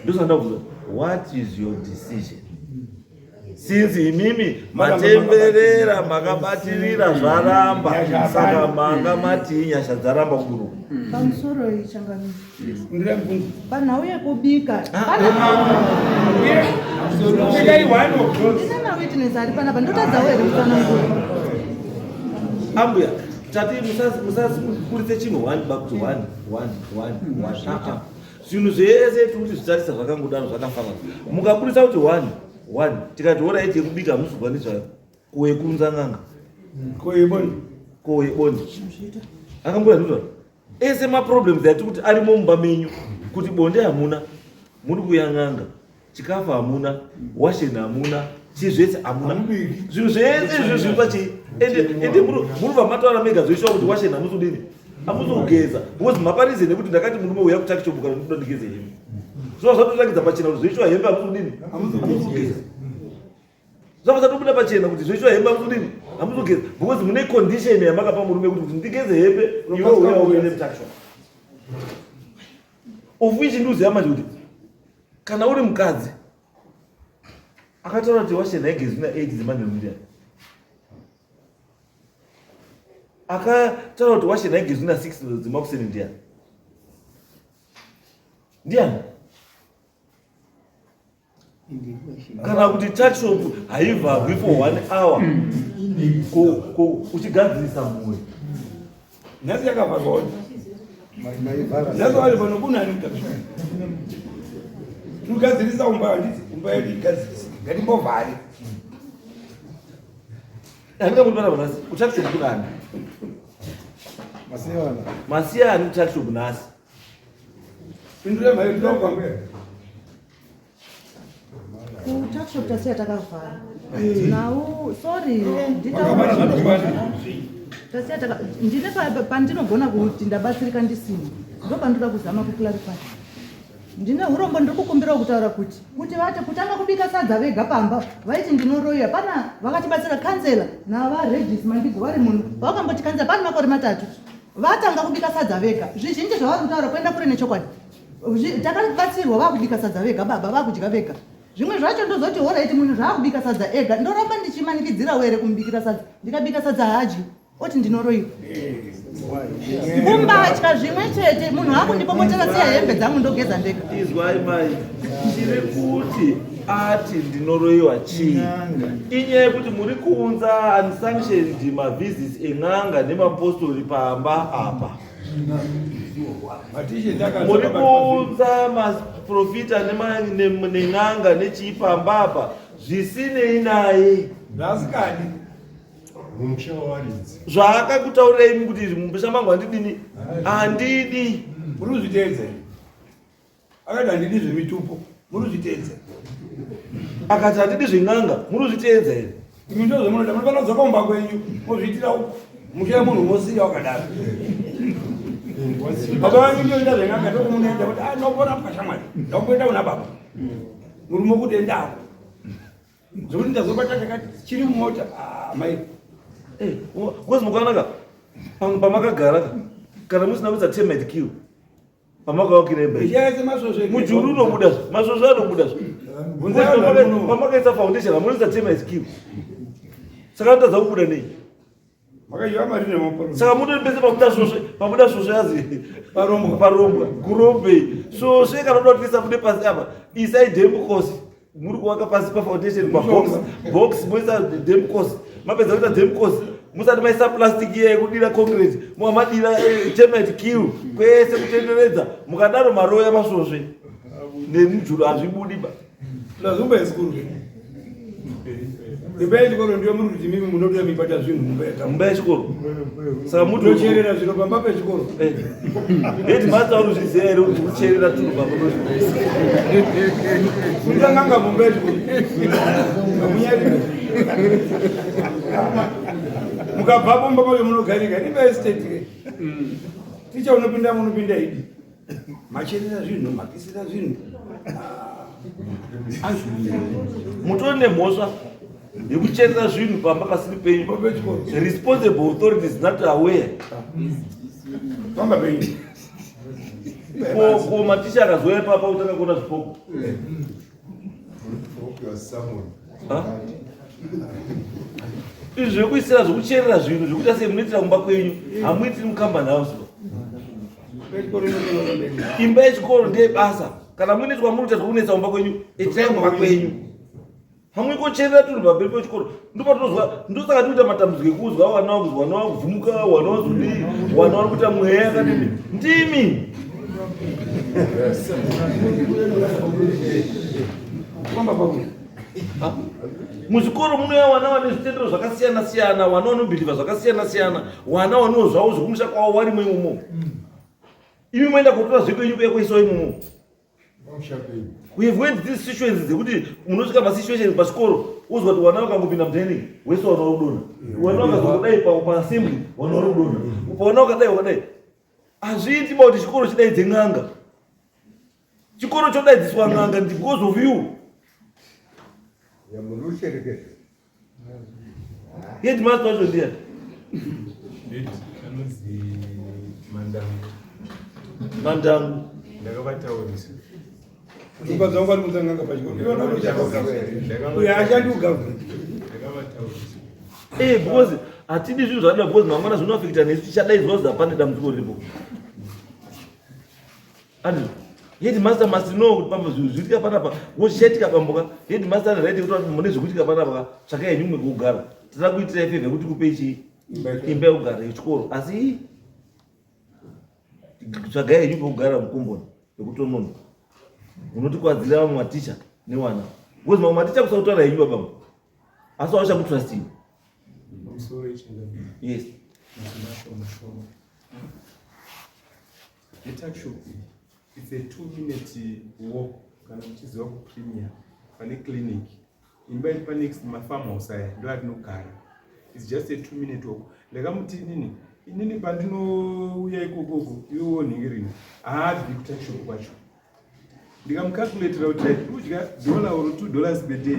Ndosanda kubvunza what is your decision? Since imimi matemberera makabatirira zvaramba saka manga mati nyasha dzaramba kuburuka. Pamusoro ichangamira. Panhau yekubika. Ndine mawitness ari panapa ndotadzawo here kutsanangura? Ambuya tati musakuritse chinhu 1 back to 1 1 1 1. Zvinhu zvese tiri kuti zvitarisa zvakangodaro zvakafanana. Mukaburitsa kuti 1 1 tikati horaiti yekubika hamusi nezvayo. Koyekunza n'anga. Koyebonde. Koyebonde. Akambuya ndizvo. Ese maproblems ati kuti arimo mumba menyu kuti bonde hamuna muri kuya n'anga chikafu hamuna washeni hamuna chii zvese hamuna zvinhu zvese izvo zviri pachii ende ende murubva mataura mega zvoiswa kuti washeni hamusi kudini hamusi kugeza because maparize nekuti ndakati murume uya kutakishopu kana ndikuda ndigeze hembe zvova zvatoratidza pachena kuti zvoiswa hembe hamusi kudini hamusi kugeza zvava zvatobuda pachena kuti zvoiswa hembe hamusi kudini hamusi kugeza because mune condition yamakapa murume kuti ndigeze hembe iwe uya uende kutakishopu of which ndiuziva manje kuti kana uri mukadzi akataura kuti washeni haigezwi na 8 dzemanheru ndiani akataura kuti washeni haigezwi na 6 dzemakuseni ndiani ndiani kana kuti tuckshop haivharwi for 1 hour uchigadzirisa mhuri nhasi yakavharwa nhasi vari pano kunani tuckshop tinogadzirisa umba handiti umba yedu igadzirisa ngatimbovhare handingakutora nhasi kutuckshop kunani masiyani kutuckshop nhasi pindura mari ndokwangu Kutuckshop tasiya takavhara. Now, sorry, tasiya taka ndine pandinogona kuti ndabatsirika ndisina. Ndopandinoda kuzama kuclarify. Ndine urombo ndiri kukumbirawo kutaura kuti kuti vati kutanga kubika sadza vega pamba vaiti ndinoroya pana vakatibatsira kansela navaRegis Mandigo vari muno vakamboti kansela pane makore 3 Vatanga kubika sadza vega. Zvizhinji zvavari kutaura kuenda kure nechokwadi. Takabatsirwa vakubika sadza vega baba vakudya vega. Zvimwe zvacho ndozoti horaiti munhu zvaakubika sadza ega ndoramba ndichimanikidzirawo here kumubikira sadza. Ndikabika sadza haadyi oti ndinoroyiwa. Kumbatya zvimwe chete munhu akundipopotera siya hembe dzangu ndogeza ndega. Izwai mai, tiri kuti ati ndinoroyiwa chii? Inyaya yekuti muri kuunza unsanctioned mavisits en'anga nemapostori pamba apa. Muri kuunza maprofita nen'anga nechii pamba apa zvisinei naye. Zvasikadi. Mumusha wawaridzi. Zvaakakutaurirai imi kuti izvi mumusha mangu handidini handidi. Muri kuzviteedza here? Akati handidi zvemitupo. Muri kuzviteedza. Akati handidi zven'anga. Muri kuzviteedza here? Imi ndozvo munoda. Munofanira kudzoka kumba kwenyu mozviitira uko. Musha munhu mosiya wakadaro. Baba vanyu ndoita zven'anga ndokumunoenda kuti ah ndopona pashamwari. Ndakumboenda kuna baba. Murume kuti endako. Zvekuti ndazobata chakati chiri mumota ah, mai. Eh, kozi mukanaka pamakagara kana musina kuisa termite kill pamakavakira imba mujuru unobuda masvosve anobuda pamakaisa foundation hamunoisa termite kill saka anotadza kubuda nei saka mutori pese pabuda svosve pabuda svosve azi parombwa kurombei svosve kana uda kuti isabude pasi apa isai dembukosi muri kuvaka pasi pafoundation pabox box moisa demcos mapedza kuita demcos musati maisa plastic iya yekudira concrete mova madira eh, termite kill kwese kutenderedza mukadaro maroya masvosve nemujuru hazvibudi ba Lazumba yesikuru. Imba yechikoro ndiyo muri kuti mimi munotoya mibata zvinhu mumba yatamba. Mumba yechikoro. Saka muti unocherera zviro pamba pechikoro. Eh. Headmaster unozviziva here kuti kucherera tunhu pamba pechikoro? Kuita n'anga mumba yechikoro. Hamunyari. Mukabva pamba pacho munogarika imba yestate ke. Ticha unopinda munopinda idi. Macherera zvinhu, mapisira zvinhu. Mutori nemhosva yekucherera zvinhu pamba pasiri penyu. Responsible authority is not aware. Pamba penyu. Ko maticha akazouya papa kutanga kuona zvipoko. Izvi zvekuisira zvekucherera zvinhu zvekuita sei munoitira kumba kwenyu hamuitiri mukambani house. Imba yechikoro ndeyebasa. Kana muine twamunoita zvekunetsa kumba kwenyu, itirai kumba kwenyu. Hamuikocherera tunhu pamberi pechikoro. Ndopatinozwa ndosaka tikuita matambudziko ekuzwa wana wakuzwa wana wakuvhumuka wana wazodii wana wari kuita mweya yakadini. Ndimi. Muzvikoro munouya wana vane zvitendero zvakasiyana siyana, wana vanobhilivha zvakasiyana siyana, wana vanewo zvavo zvekumusha kwavo varimo imomo. Imi moenda kotora zvekwenyu kuya kuisawo imomo. We have went these situations dzekuti munosvika masituation pachikoro wozwa kuti wana vakangopinda mudining wese wana uri kudonha, wana vakazongodai paassembly wana uri kudonha, wana wakadai wakadai. Hazviiti ba kuti chikoro chidaidze n'anga. Chikoro chodaidziswa n'anga because of you. Headmaster wacho ndiani? Anonzi Mandangu. Mandangu. Ndakavataurisa. Mukadzi wangu ari kutsanganga pachikoro. Uyo haashandi kugovernment. Ndakavataurisa. Eh, because hatidi zvinhu zvakadai because mangwana zvinoafekta nesu tichadaidzwa kuti hapane dambudziko riripo. Andrew, headmaster must know kuti pamba zvinhu zviritika panapa wozvichaitika pamboka headmaster ane right yekuti mune zvekuitika panapa ka tsvakai henyu mumwe kwekugara tinoda kuitirai favor yekuti kupei chii imba yekugara yechikoro asi tsvagai henyu kwekugara mukomboni yekutonona munotikwadzira vamwe maticha newana because mamwe maticha kusakutaura henyu babamwe asi wavachakutrustini yes Yetuckshop iyi it's a 2 minute walk kana muchiziva kupremier pane clinic imba iri panext mafarm house aya ndo atinogara. It's just a 2 minute walk. Ndakamuti inini pandinouya ikokoko iwewo nhingirini haabvi kutuckshop kwacho. Ndikamucalculatira kuti right kudya dollar or $2 per day,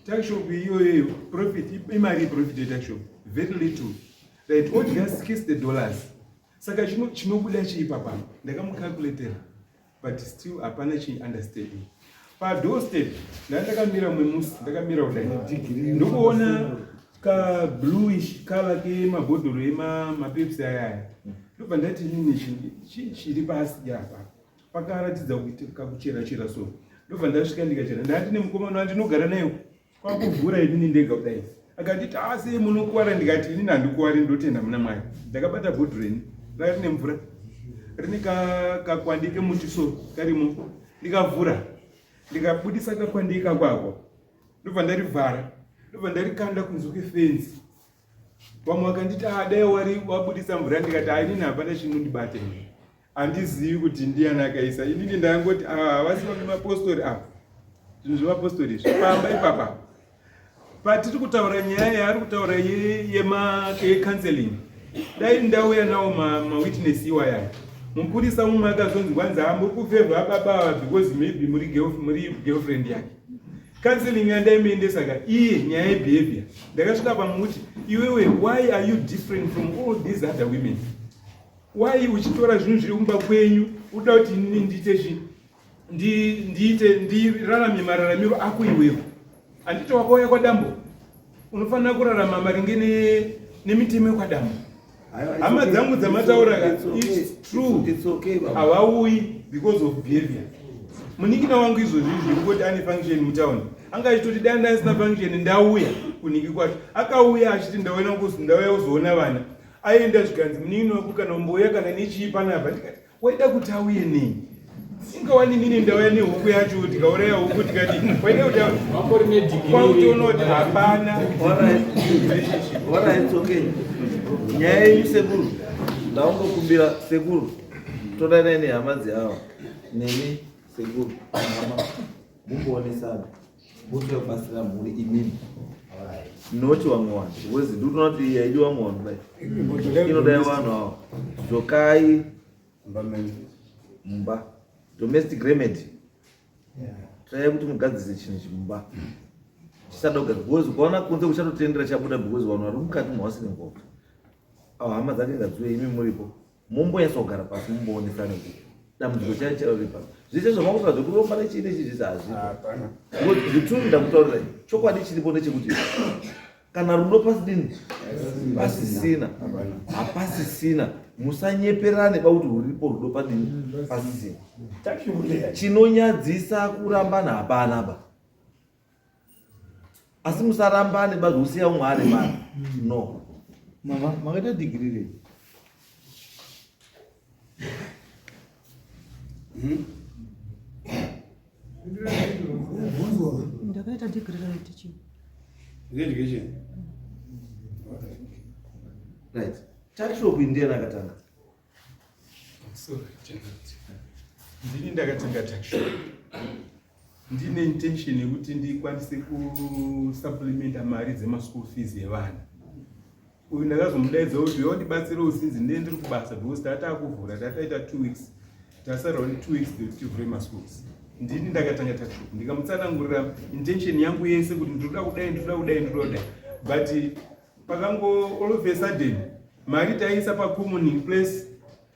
tuckshop iyoyoyo profit imari yeprofit yetuckshop very little, right? Odya $60. Saka chinobuda chii papa? Ndakamucalculatera but still hapana chii understanding. Pa doorstep ndandakamira mumwe musi ndakamira kudai ndokuona ka bluish color kemabhodhoro emapepsi aya aya ndobva ndati inini chiri pasi apa pakaratidza kuti kakuchera chera so ndobva ndasvika ndikachera ndati nemukomana wandinogara naye kwakuvhura inini ndega kudai akanditi ah sei munokuwara ndikati inini handikuwari ndotenda muna Mwari ndakabata bhodhoro ini ranga rine mvura rine kakwandi kemuti so karimo ndikavhura ndikabudisa kakwandi ikakwako ndobva ndarivhara ndobva ndarikanda kunze kwefenzi vamwe vakanditi ah dai wari wabudisa mvura ndikati ah inini hapana chinondibata ini handizivi kuti ndiyani akaisa inini ndangoti ah havasi vamwe mapostori ava zvinhu zvemapostori izvi pamba ipapa patiri kutaura nyaya yaari kutaura yecounseling dai ndauya nawo mawitness iwaya mupurisa mumwe akazonzi kwanzi hamuri kufevha baba ava because maybe muri girlfriend yake counseling yandaimuendesa ka iye nyaya yebehavior ndakasvika pamuti iwewe why are you different from all these other women why uchitora zvinhu zviri kumba kwenyu uda kuti inini ndiite chi ndiite ndirarame mararamiro ako iwewe handiti wakauya kwadambo unofanira kurarama maringe nemitemo yekwadambo hama dzangu dzamataura ka its true havauyi because of behavior munin'ina wangu izvozvi izvi kungoti ane function mutown anga achitoti dai ndasina function ndauya kuniki kwacho akauya achiti ndauya kuzoona vana aenda zvikanzi munin'ina wako kana umbouya kana nechii panapa ndikati waida kuti auye nei ingawani nini ndauya nehuku yacho tikauraya huku tikati waida kuti kwautoona kuti hapana nyaya yenyu sekuru ndaungokumbira sekuru todanai nehama dzeava nemi sekuru hama mumboonesana mutwe kubatsira mhuri imimi not vamwe vanhu because ndikutoona kuti yaidi vamwe vanhu dai inodai vanhu ava dzokai mumba domestic remedy trai kuti mugadzirise chinhu chimumba chisada kugadzira because ukaona kunze kuchatotendera chabuda because vanhu vari mukati mhawasine ngoma avo hama dzake ngadziwe imi muripo mumbonyatsa kugara pasi mumboonesane kuti dambudziko chai charo riri pasi zvese zvamakutora zvekuromba nechii nechii zvese hazvipo zvituru ndakutaurirai chokwadi chiripo ndechekuti kana rudo pasidini pasisina hapasisina musanyeperane pakuti ruripo rudo padini pasisina chinonyadzisa kurambana hapana ba asi musarambane ba zvekusiya umwe ari mari no mama makaita dhigiri rei Ndakaita degree reteaching. Education. Right. Tuckshop ndiani akatanga? Sorry, Janet. Ndini ndakatanga tuckshop. Ndine intention yekuti ndikwanise kusupplementa mari dzemaschool fees evana. Uyu ndakazomudaidza kuti uya undibatsire usinzi ndiye ndiri kubasa because tatakuvhura tataita 2 weeks tasarawo ne 2 weeks dzekuti tivhure maschools. Ndini ndakatanga tuckshop ndikamutsanangurira intention yangu yese kuti ndinoda kudai ndinoda kudai ndinoda kudai but pakango all of a sudden mari taiisa pacommon place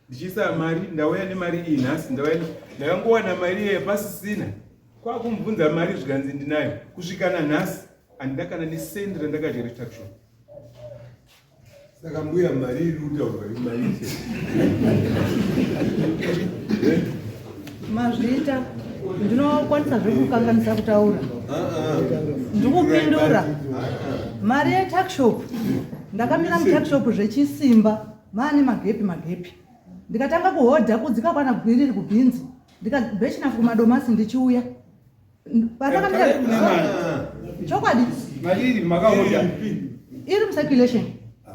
ndichiisa mari ndauya nemari iyi nhasi ndauya ndakangowana mari iye pasisina kwakumubvunza mari zvikanzi ndinayo kusvika nanhasi handina kana nesendi randakadya retuckshop. Saka mbuya mari iri kutaurwa imari Mazviita, ndinokwanisa zvekukanganisa kutaura. Ndikupindura. Mari yetuckshop ndakamira mutuckshop zvechisimba maane magepi magepi ndikatanga kuhodha kudzika kwana gwiriri kubhinzi ndikabhechinafu kumadomasi ndichiuya Patakamira chokwadi Mariri makahodha. iri mucirculation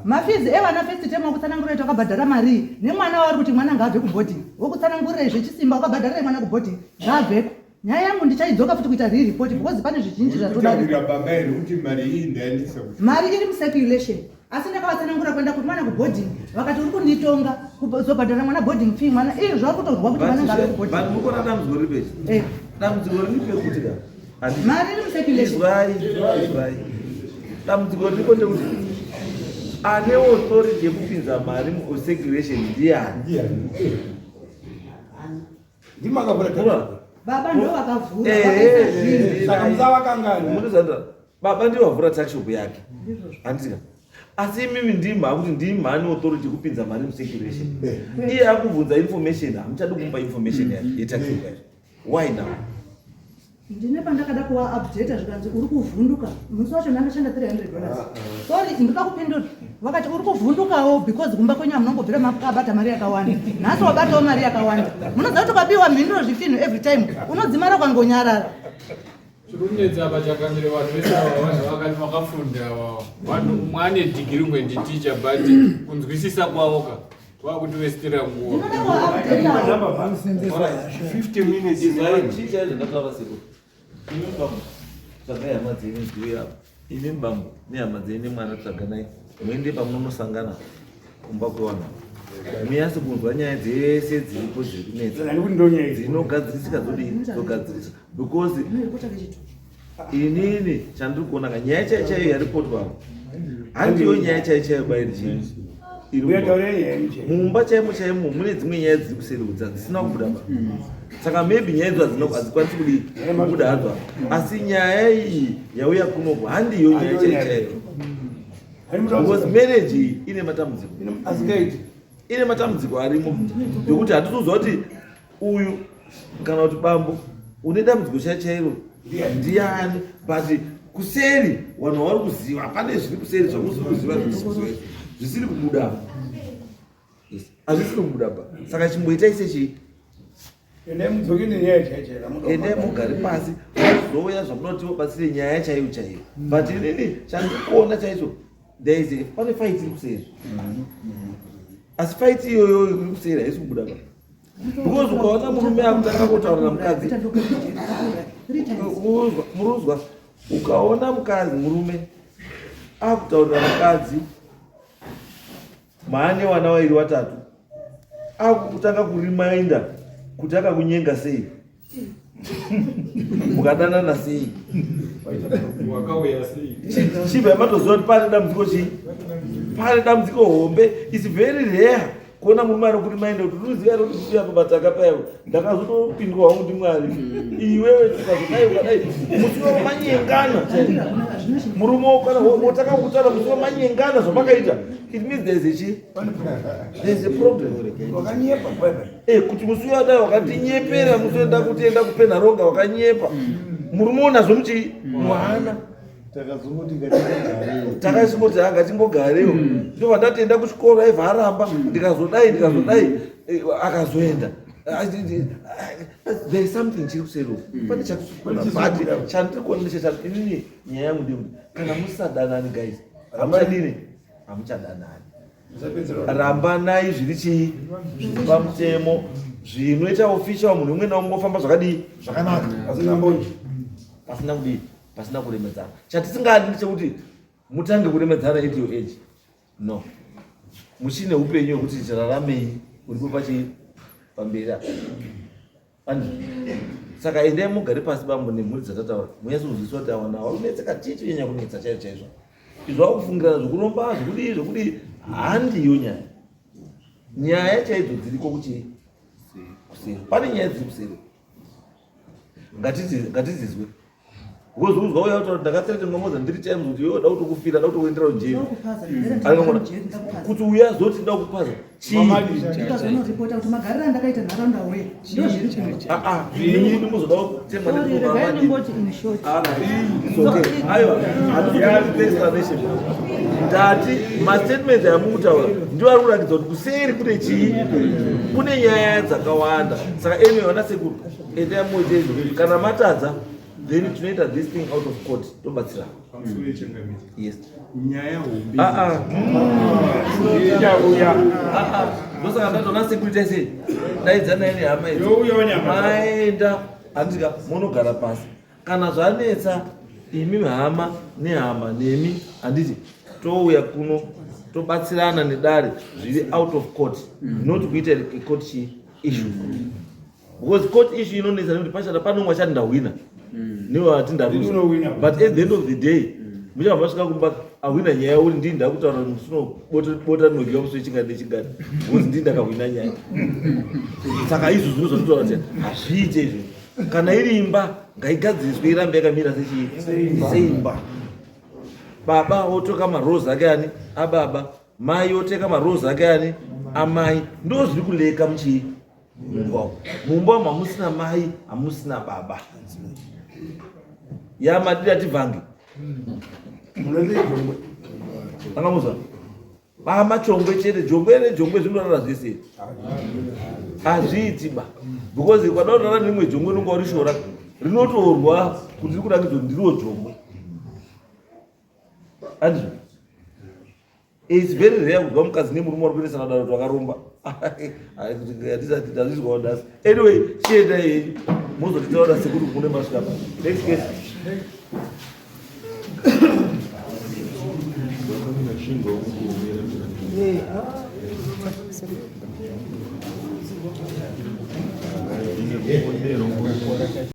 mafizi evana first term wakutsanangurira takabhadhara marii nemwana waari kuti mwana ngaabve kuboarding wokutsanangurirai zvechisimba wakabhadharirai mwana kuboarding ngaabveko nyaya yangu ndichaidzoka futi kuita re-report because pane zvizhinji zvatodarika Kutaurira baba here kuti mari iyi ndaendesa ku mari iri mucirculation asi ndakavatsanangura kuenda kumwana kuboarding vakati uri kunditonga kuzobhadhara mwana boarding fee mwana izvo zvauri kutorwa kuti mwana ngaave kuboarding But mukona dambudziko riri pechi Eh. dambudziko riri pekuti ka mari iri mucirculation izwai izwai dambudziko riripo ndekuti Ane authority yekupinza mari mucirculation ndiani? Ndimakavhura. Baba ndo vakavhura. Saka musavakangana. Munozanda baba ndivo vavhura tuckshop yake. Handika. Asi imimi ndima kuti ndima ane authority yekupinza mari mucirculation. Iye akubvunza information, hamuchadi kumupa information yake yetuckshop yake. Why now? Ndine pandakada kuva update zvikanzi uri kuvhunduka. Musi wacho ndandashanda $300. Sorry, ndinoda kupindura. Vakati uri kuvhundukawo because kumba kwenyu hamunongobvira makabata mari yakawanda. Nhasi wabatawo mari yakawanda. Munoziva kuti ukapiwa mhinduro zvifinhu every time unodzimara ukangonyarara. Chiri kunetsa apa chakamire vanhu vese ava, vanhu vakati vakafunda ava, vanhu umwe ane dhigiri, umwe nditicha, but kunzwisisa kwavo ka kwakutivesitira nguva. Ndinoda kuva update. 50 minutes. Izwai, chii chaizvo ndataura sekuru? Imi bambo, tsvagai hama dzenyu dziuye apa. Imi bambo nehama dzenyu nemwana tsvaganai. Muende pamunonosangana kumba kwevanhu. Muyase kunzwa nyaya dzese dziripo dziri kunetsa. Ndikuti ndonyaya idzi. Dzinogadzirisika dzodii? Dzogadzirisa. Because Inoripota kechitu. Inini chandiri kuona ka, nyaya chaiyo chaiyo yaripotwa apa handiyo nyaya chaiyo chaiyo bairi chii iri Uya kumba. taurei nyaya yenyu chaiyo. Mumba chaimo chaimo mune dzimwe nyaya dziri kuseri kudza dzisina kubuda pa, saka maybe nyaya idzo hadzikwanisi kudii kubuda hadzo apa. Asi nyaya iyi yauya kunoku handiyo nyaya chaiyo chaiyo, because marriage iyi ine matambudziko. Asikaiti. Ine matambudziko arimo nekuti hatitoziva kuti uyu kana kuti bambo une dambudziko chai chairo ndiani, but kuseri vanhu vauri kuziva, pane zviri kuseri zvamusiri kuziva, zvisiri kubuda. Yes, hazvisiri kubuda pa, saka chimboitai sechii? Endai mudzoke nenyaya chaiyo chaiyo. Endai mugare pasi, zouya zvamunoti vabatsire nyaya chaiyo chaiyo. But inini chandikuona chaicho, there is a pane fight iri kuseri, asi fight iyoyo iri kuseri haisi kubuda pa, because ukaona murume akutanga kutaurira mukadzi, muruzwa, ukaona mukadzi, murume akutaurira mukadzi maane vana vairi vatatu, akutanga kurimainda kuti akakunyenga sei, mukadanana sei, Wakauya sei? Chibva matoziva kuti pane dambudziko. Chii? Pane dambudziko hombe. It's very rare kuona murume anokurimainda kuti unoziva ere kuti kuya pabataka payo ndakazotopindwa hangu ndiMwari. Iwewe ukazodai ukadai musi wamanyengana, murume kana wotanga kutaura musi wamanyengana zvamakaita, it means there is a chi there is a problem. Wakanyepa bye. Kuti musi wadai wakatinyepera, musi wenda kuti enda kuPenharonga wakanyepa. Murume unazvo muchii mwana. Takazongoti ngatigarewo. Takasingoti ha, ngatimbogarewo. Ndobva ndati enda kuchikoro, aibva aramba. Ndikazodai, ndikazodai, akazoenda. There is something chiri kuseri uku, pane chakusukuna, but chandiri kuona ndechechati inini nyaya yangu ndeyekuti kana musadanani, guys, hamuchadini, hamuchadanani, rambanai zviri chii, zviri pamutemo, zvinoita official, munhu umwe naumwe ofamba zvakadii, zvakanaka. Pasina mbonje. Pasina kudii, pasina kuremedzana. Chatisingadi ndechekuti mutange kuremedzana at your age. No, muchine upenyu hwekuti tiraramei uripo pachi pamberi apa. Andi saka endai mugare pasi, bambo nemhuri dzatataura, munyatsokunzwisisa kuti awana vari kunetseka chii, chinyanya kunetsa chaizvo chaizvo. Izvo vakufungirana zvekuromba, zvekudii, zvekudii, handiyo nyaya. Nyaya chaidzo dziriko kuchii, kuseri. Pane nyaya dziri kuseri, ngatidzizwe, because uzwa uya kuti ndakathreatenwa more than three times kuti iwe da kutokufira, da kutokuendera kujeri. Ndakupaza. Kuti uya zoti nda kupaza chii? Ndikazonoripota kuti magariro andakaita nharaunda we ndo zviri kumba. Ah, ah, zvinyi ndimozoda kutemwa. Sorry, regai ndingoti in short. Aiwa, handikupe explanation. Ndati mastatements amukutaura ndiwo ari kuratidza kuti kuseri kune chii, kune nyaya dzakawanda. Saka anyway, vana sekuru, endai muite izvo. Kana matadza, then tinoita this thing out of court, tobatsira. Pamusoro yechangamire. Yes. Nyaya hombe. Ah, ah. Ichauya. Ah, ah. Ndosaka ndatoona security sei daidzanai nehama idzi. Youya nyama. Maenda handika munogara pasi kana zvanetsa imi hama nehama nemi, handiti? Touya kuno tobatsirana nedare zviri out of court, not kuita court chi issue, because court issue inonetsa nekuti pachada panomwe achati ndahwina, newe ati ndaruza. Unowina. But at the end of the day, Muchabva masvika kumba ahwina nyaya uri ndii ndakutaura musi bota rinodyiwa musi wechingani nechingani because ndii ndakahwina nyaya. Saka izvo zvino zvatotaura kuti hazviite izvo. Kana iri imba ngaigadziriswe irambe yakamira sechii seimba. Baba otoka marozi ake ani ababa, mai oteka marozi ake ani amai. Ndo zviri kuleka muchii mumba umu. Mumba umu hamusina mai, hamusina baba. Yamadira tivhange. Angamuzwa? Bama chongwe chete, jongwe nejongwe zvinorara zvese. Hazviiti ba. Because ukada kurara nerimwe jongwe unonga urishora rinotorwa kuti rikuratidza kuti ndiriwo jongwe. Andizvo? It's very rare kuzwa mukadzi nemurume vari kuendesana daro kuti vakaromba. Handisati ndazvizwawo nhasi. Anyway, chiendai henyu mozotitaura sekuru kune masvika pa. Next case.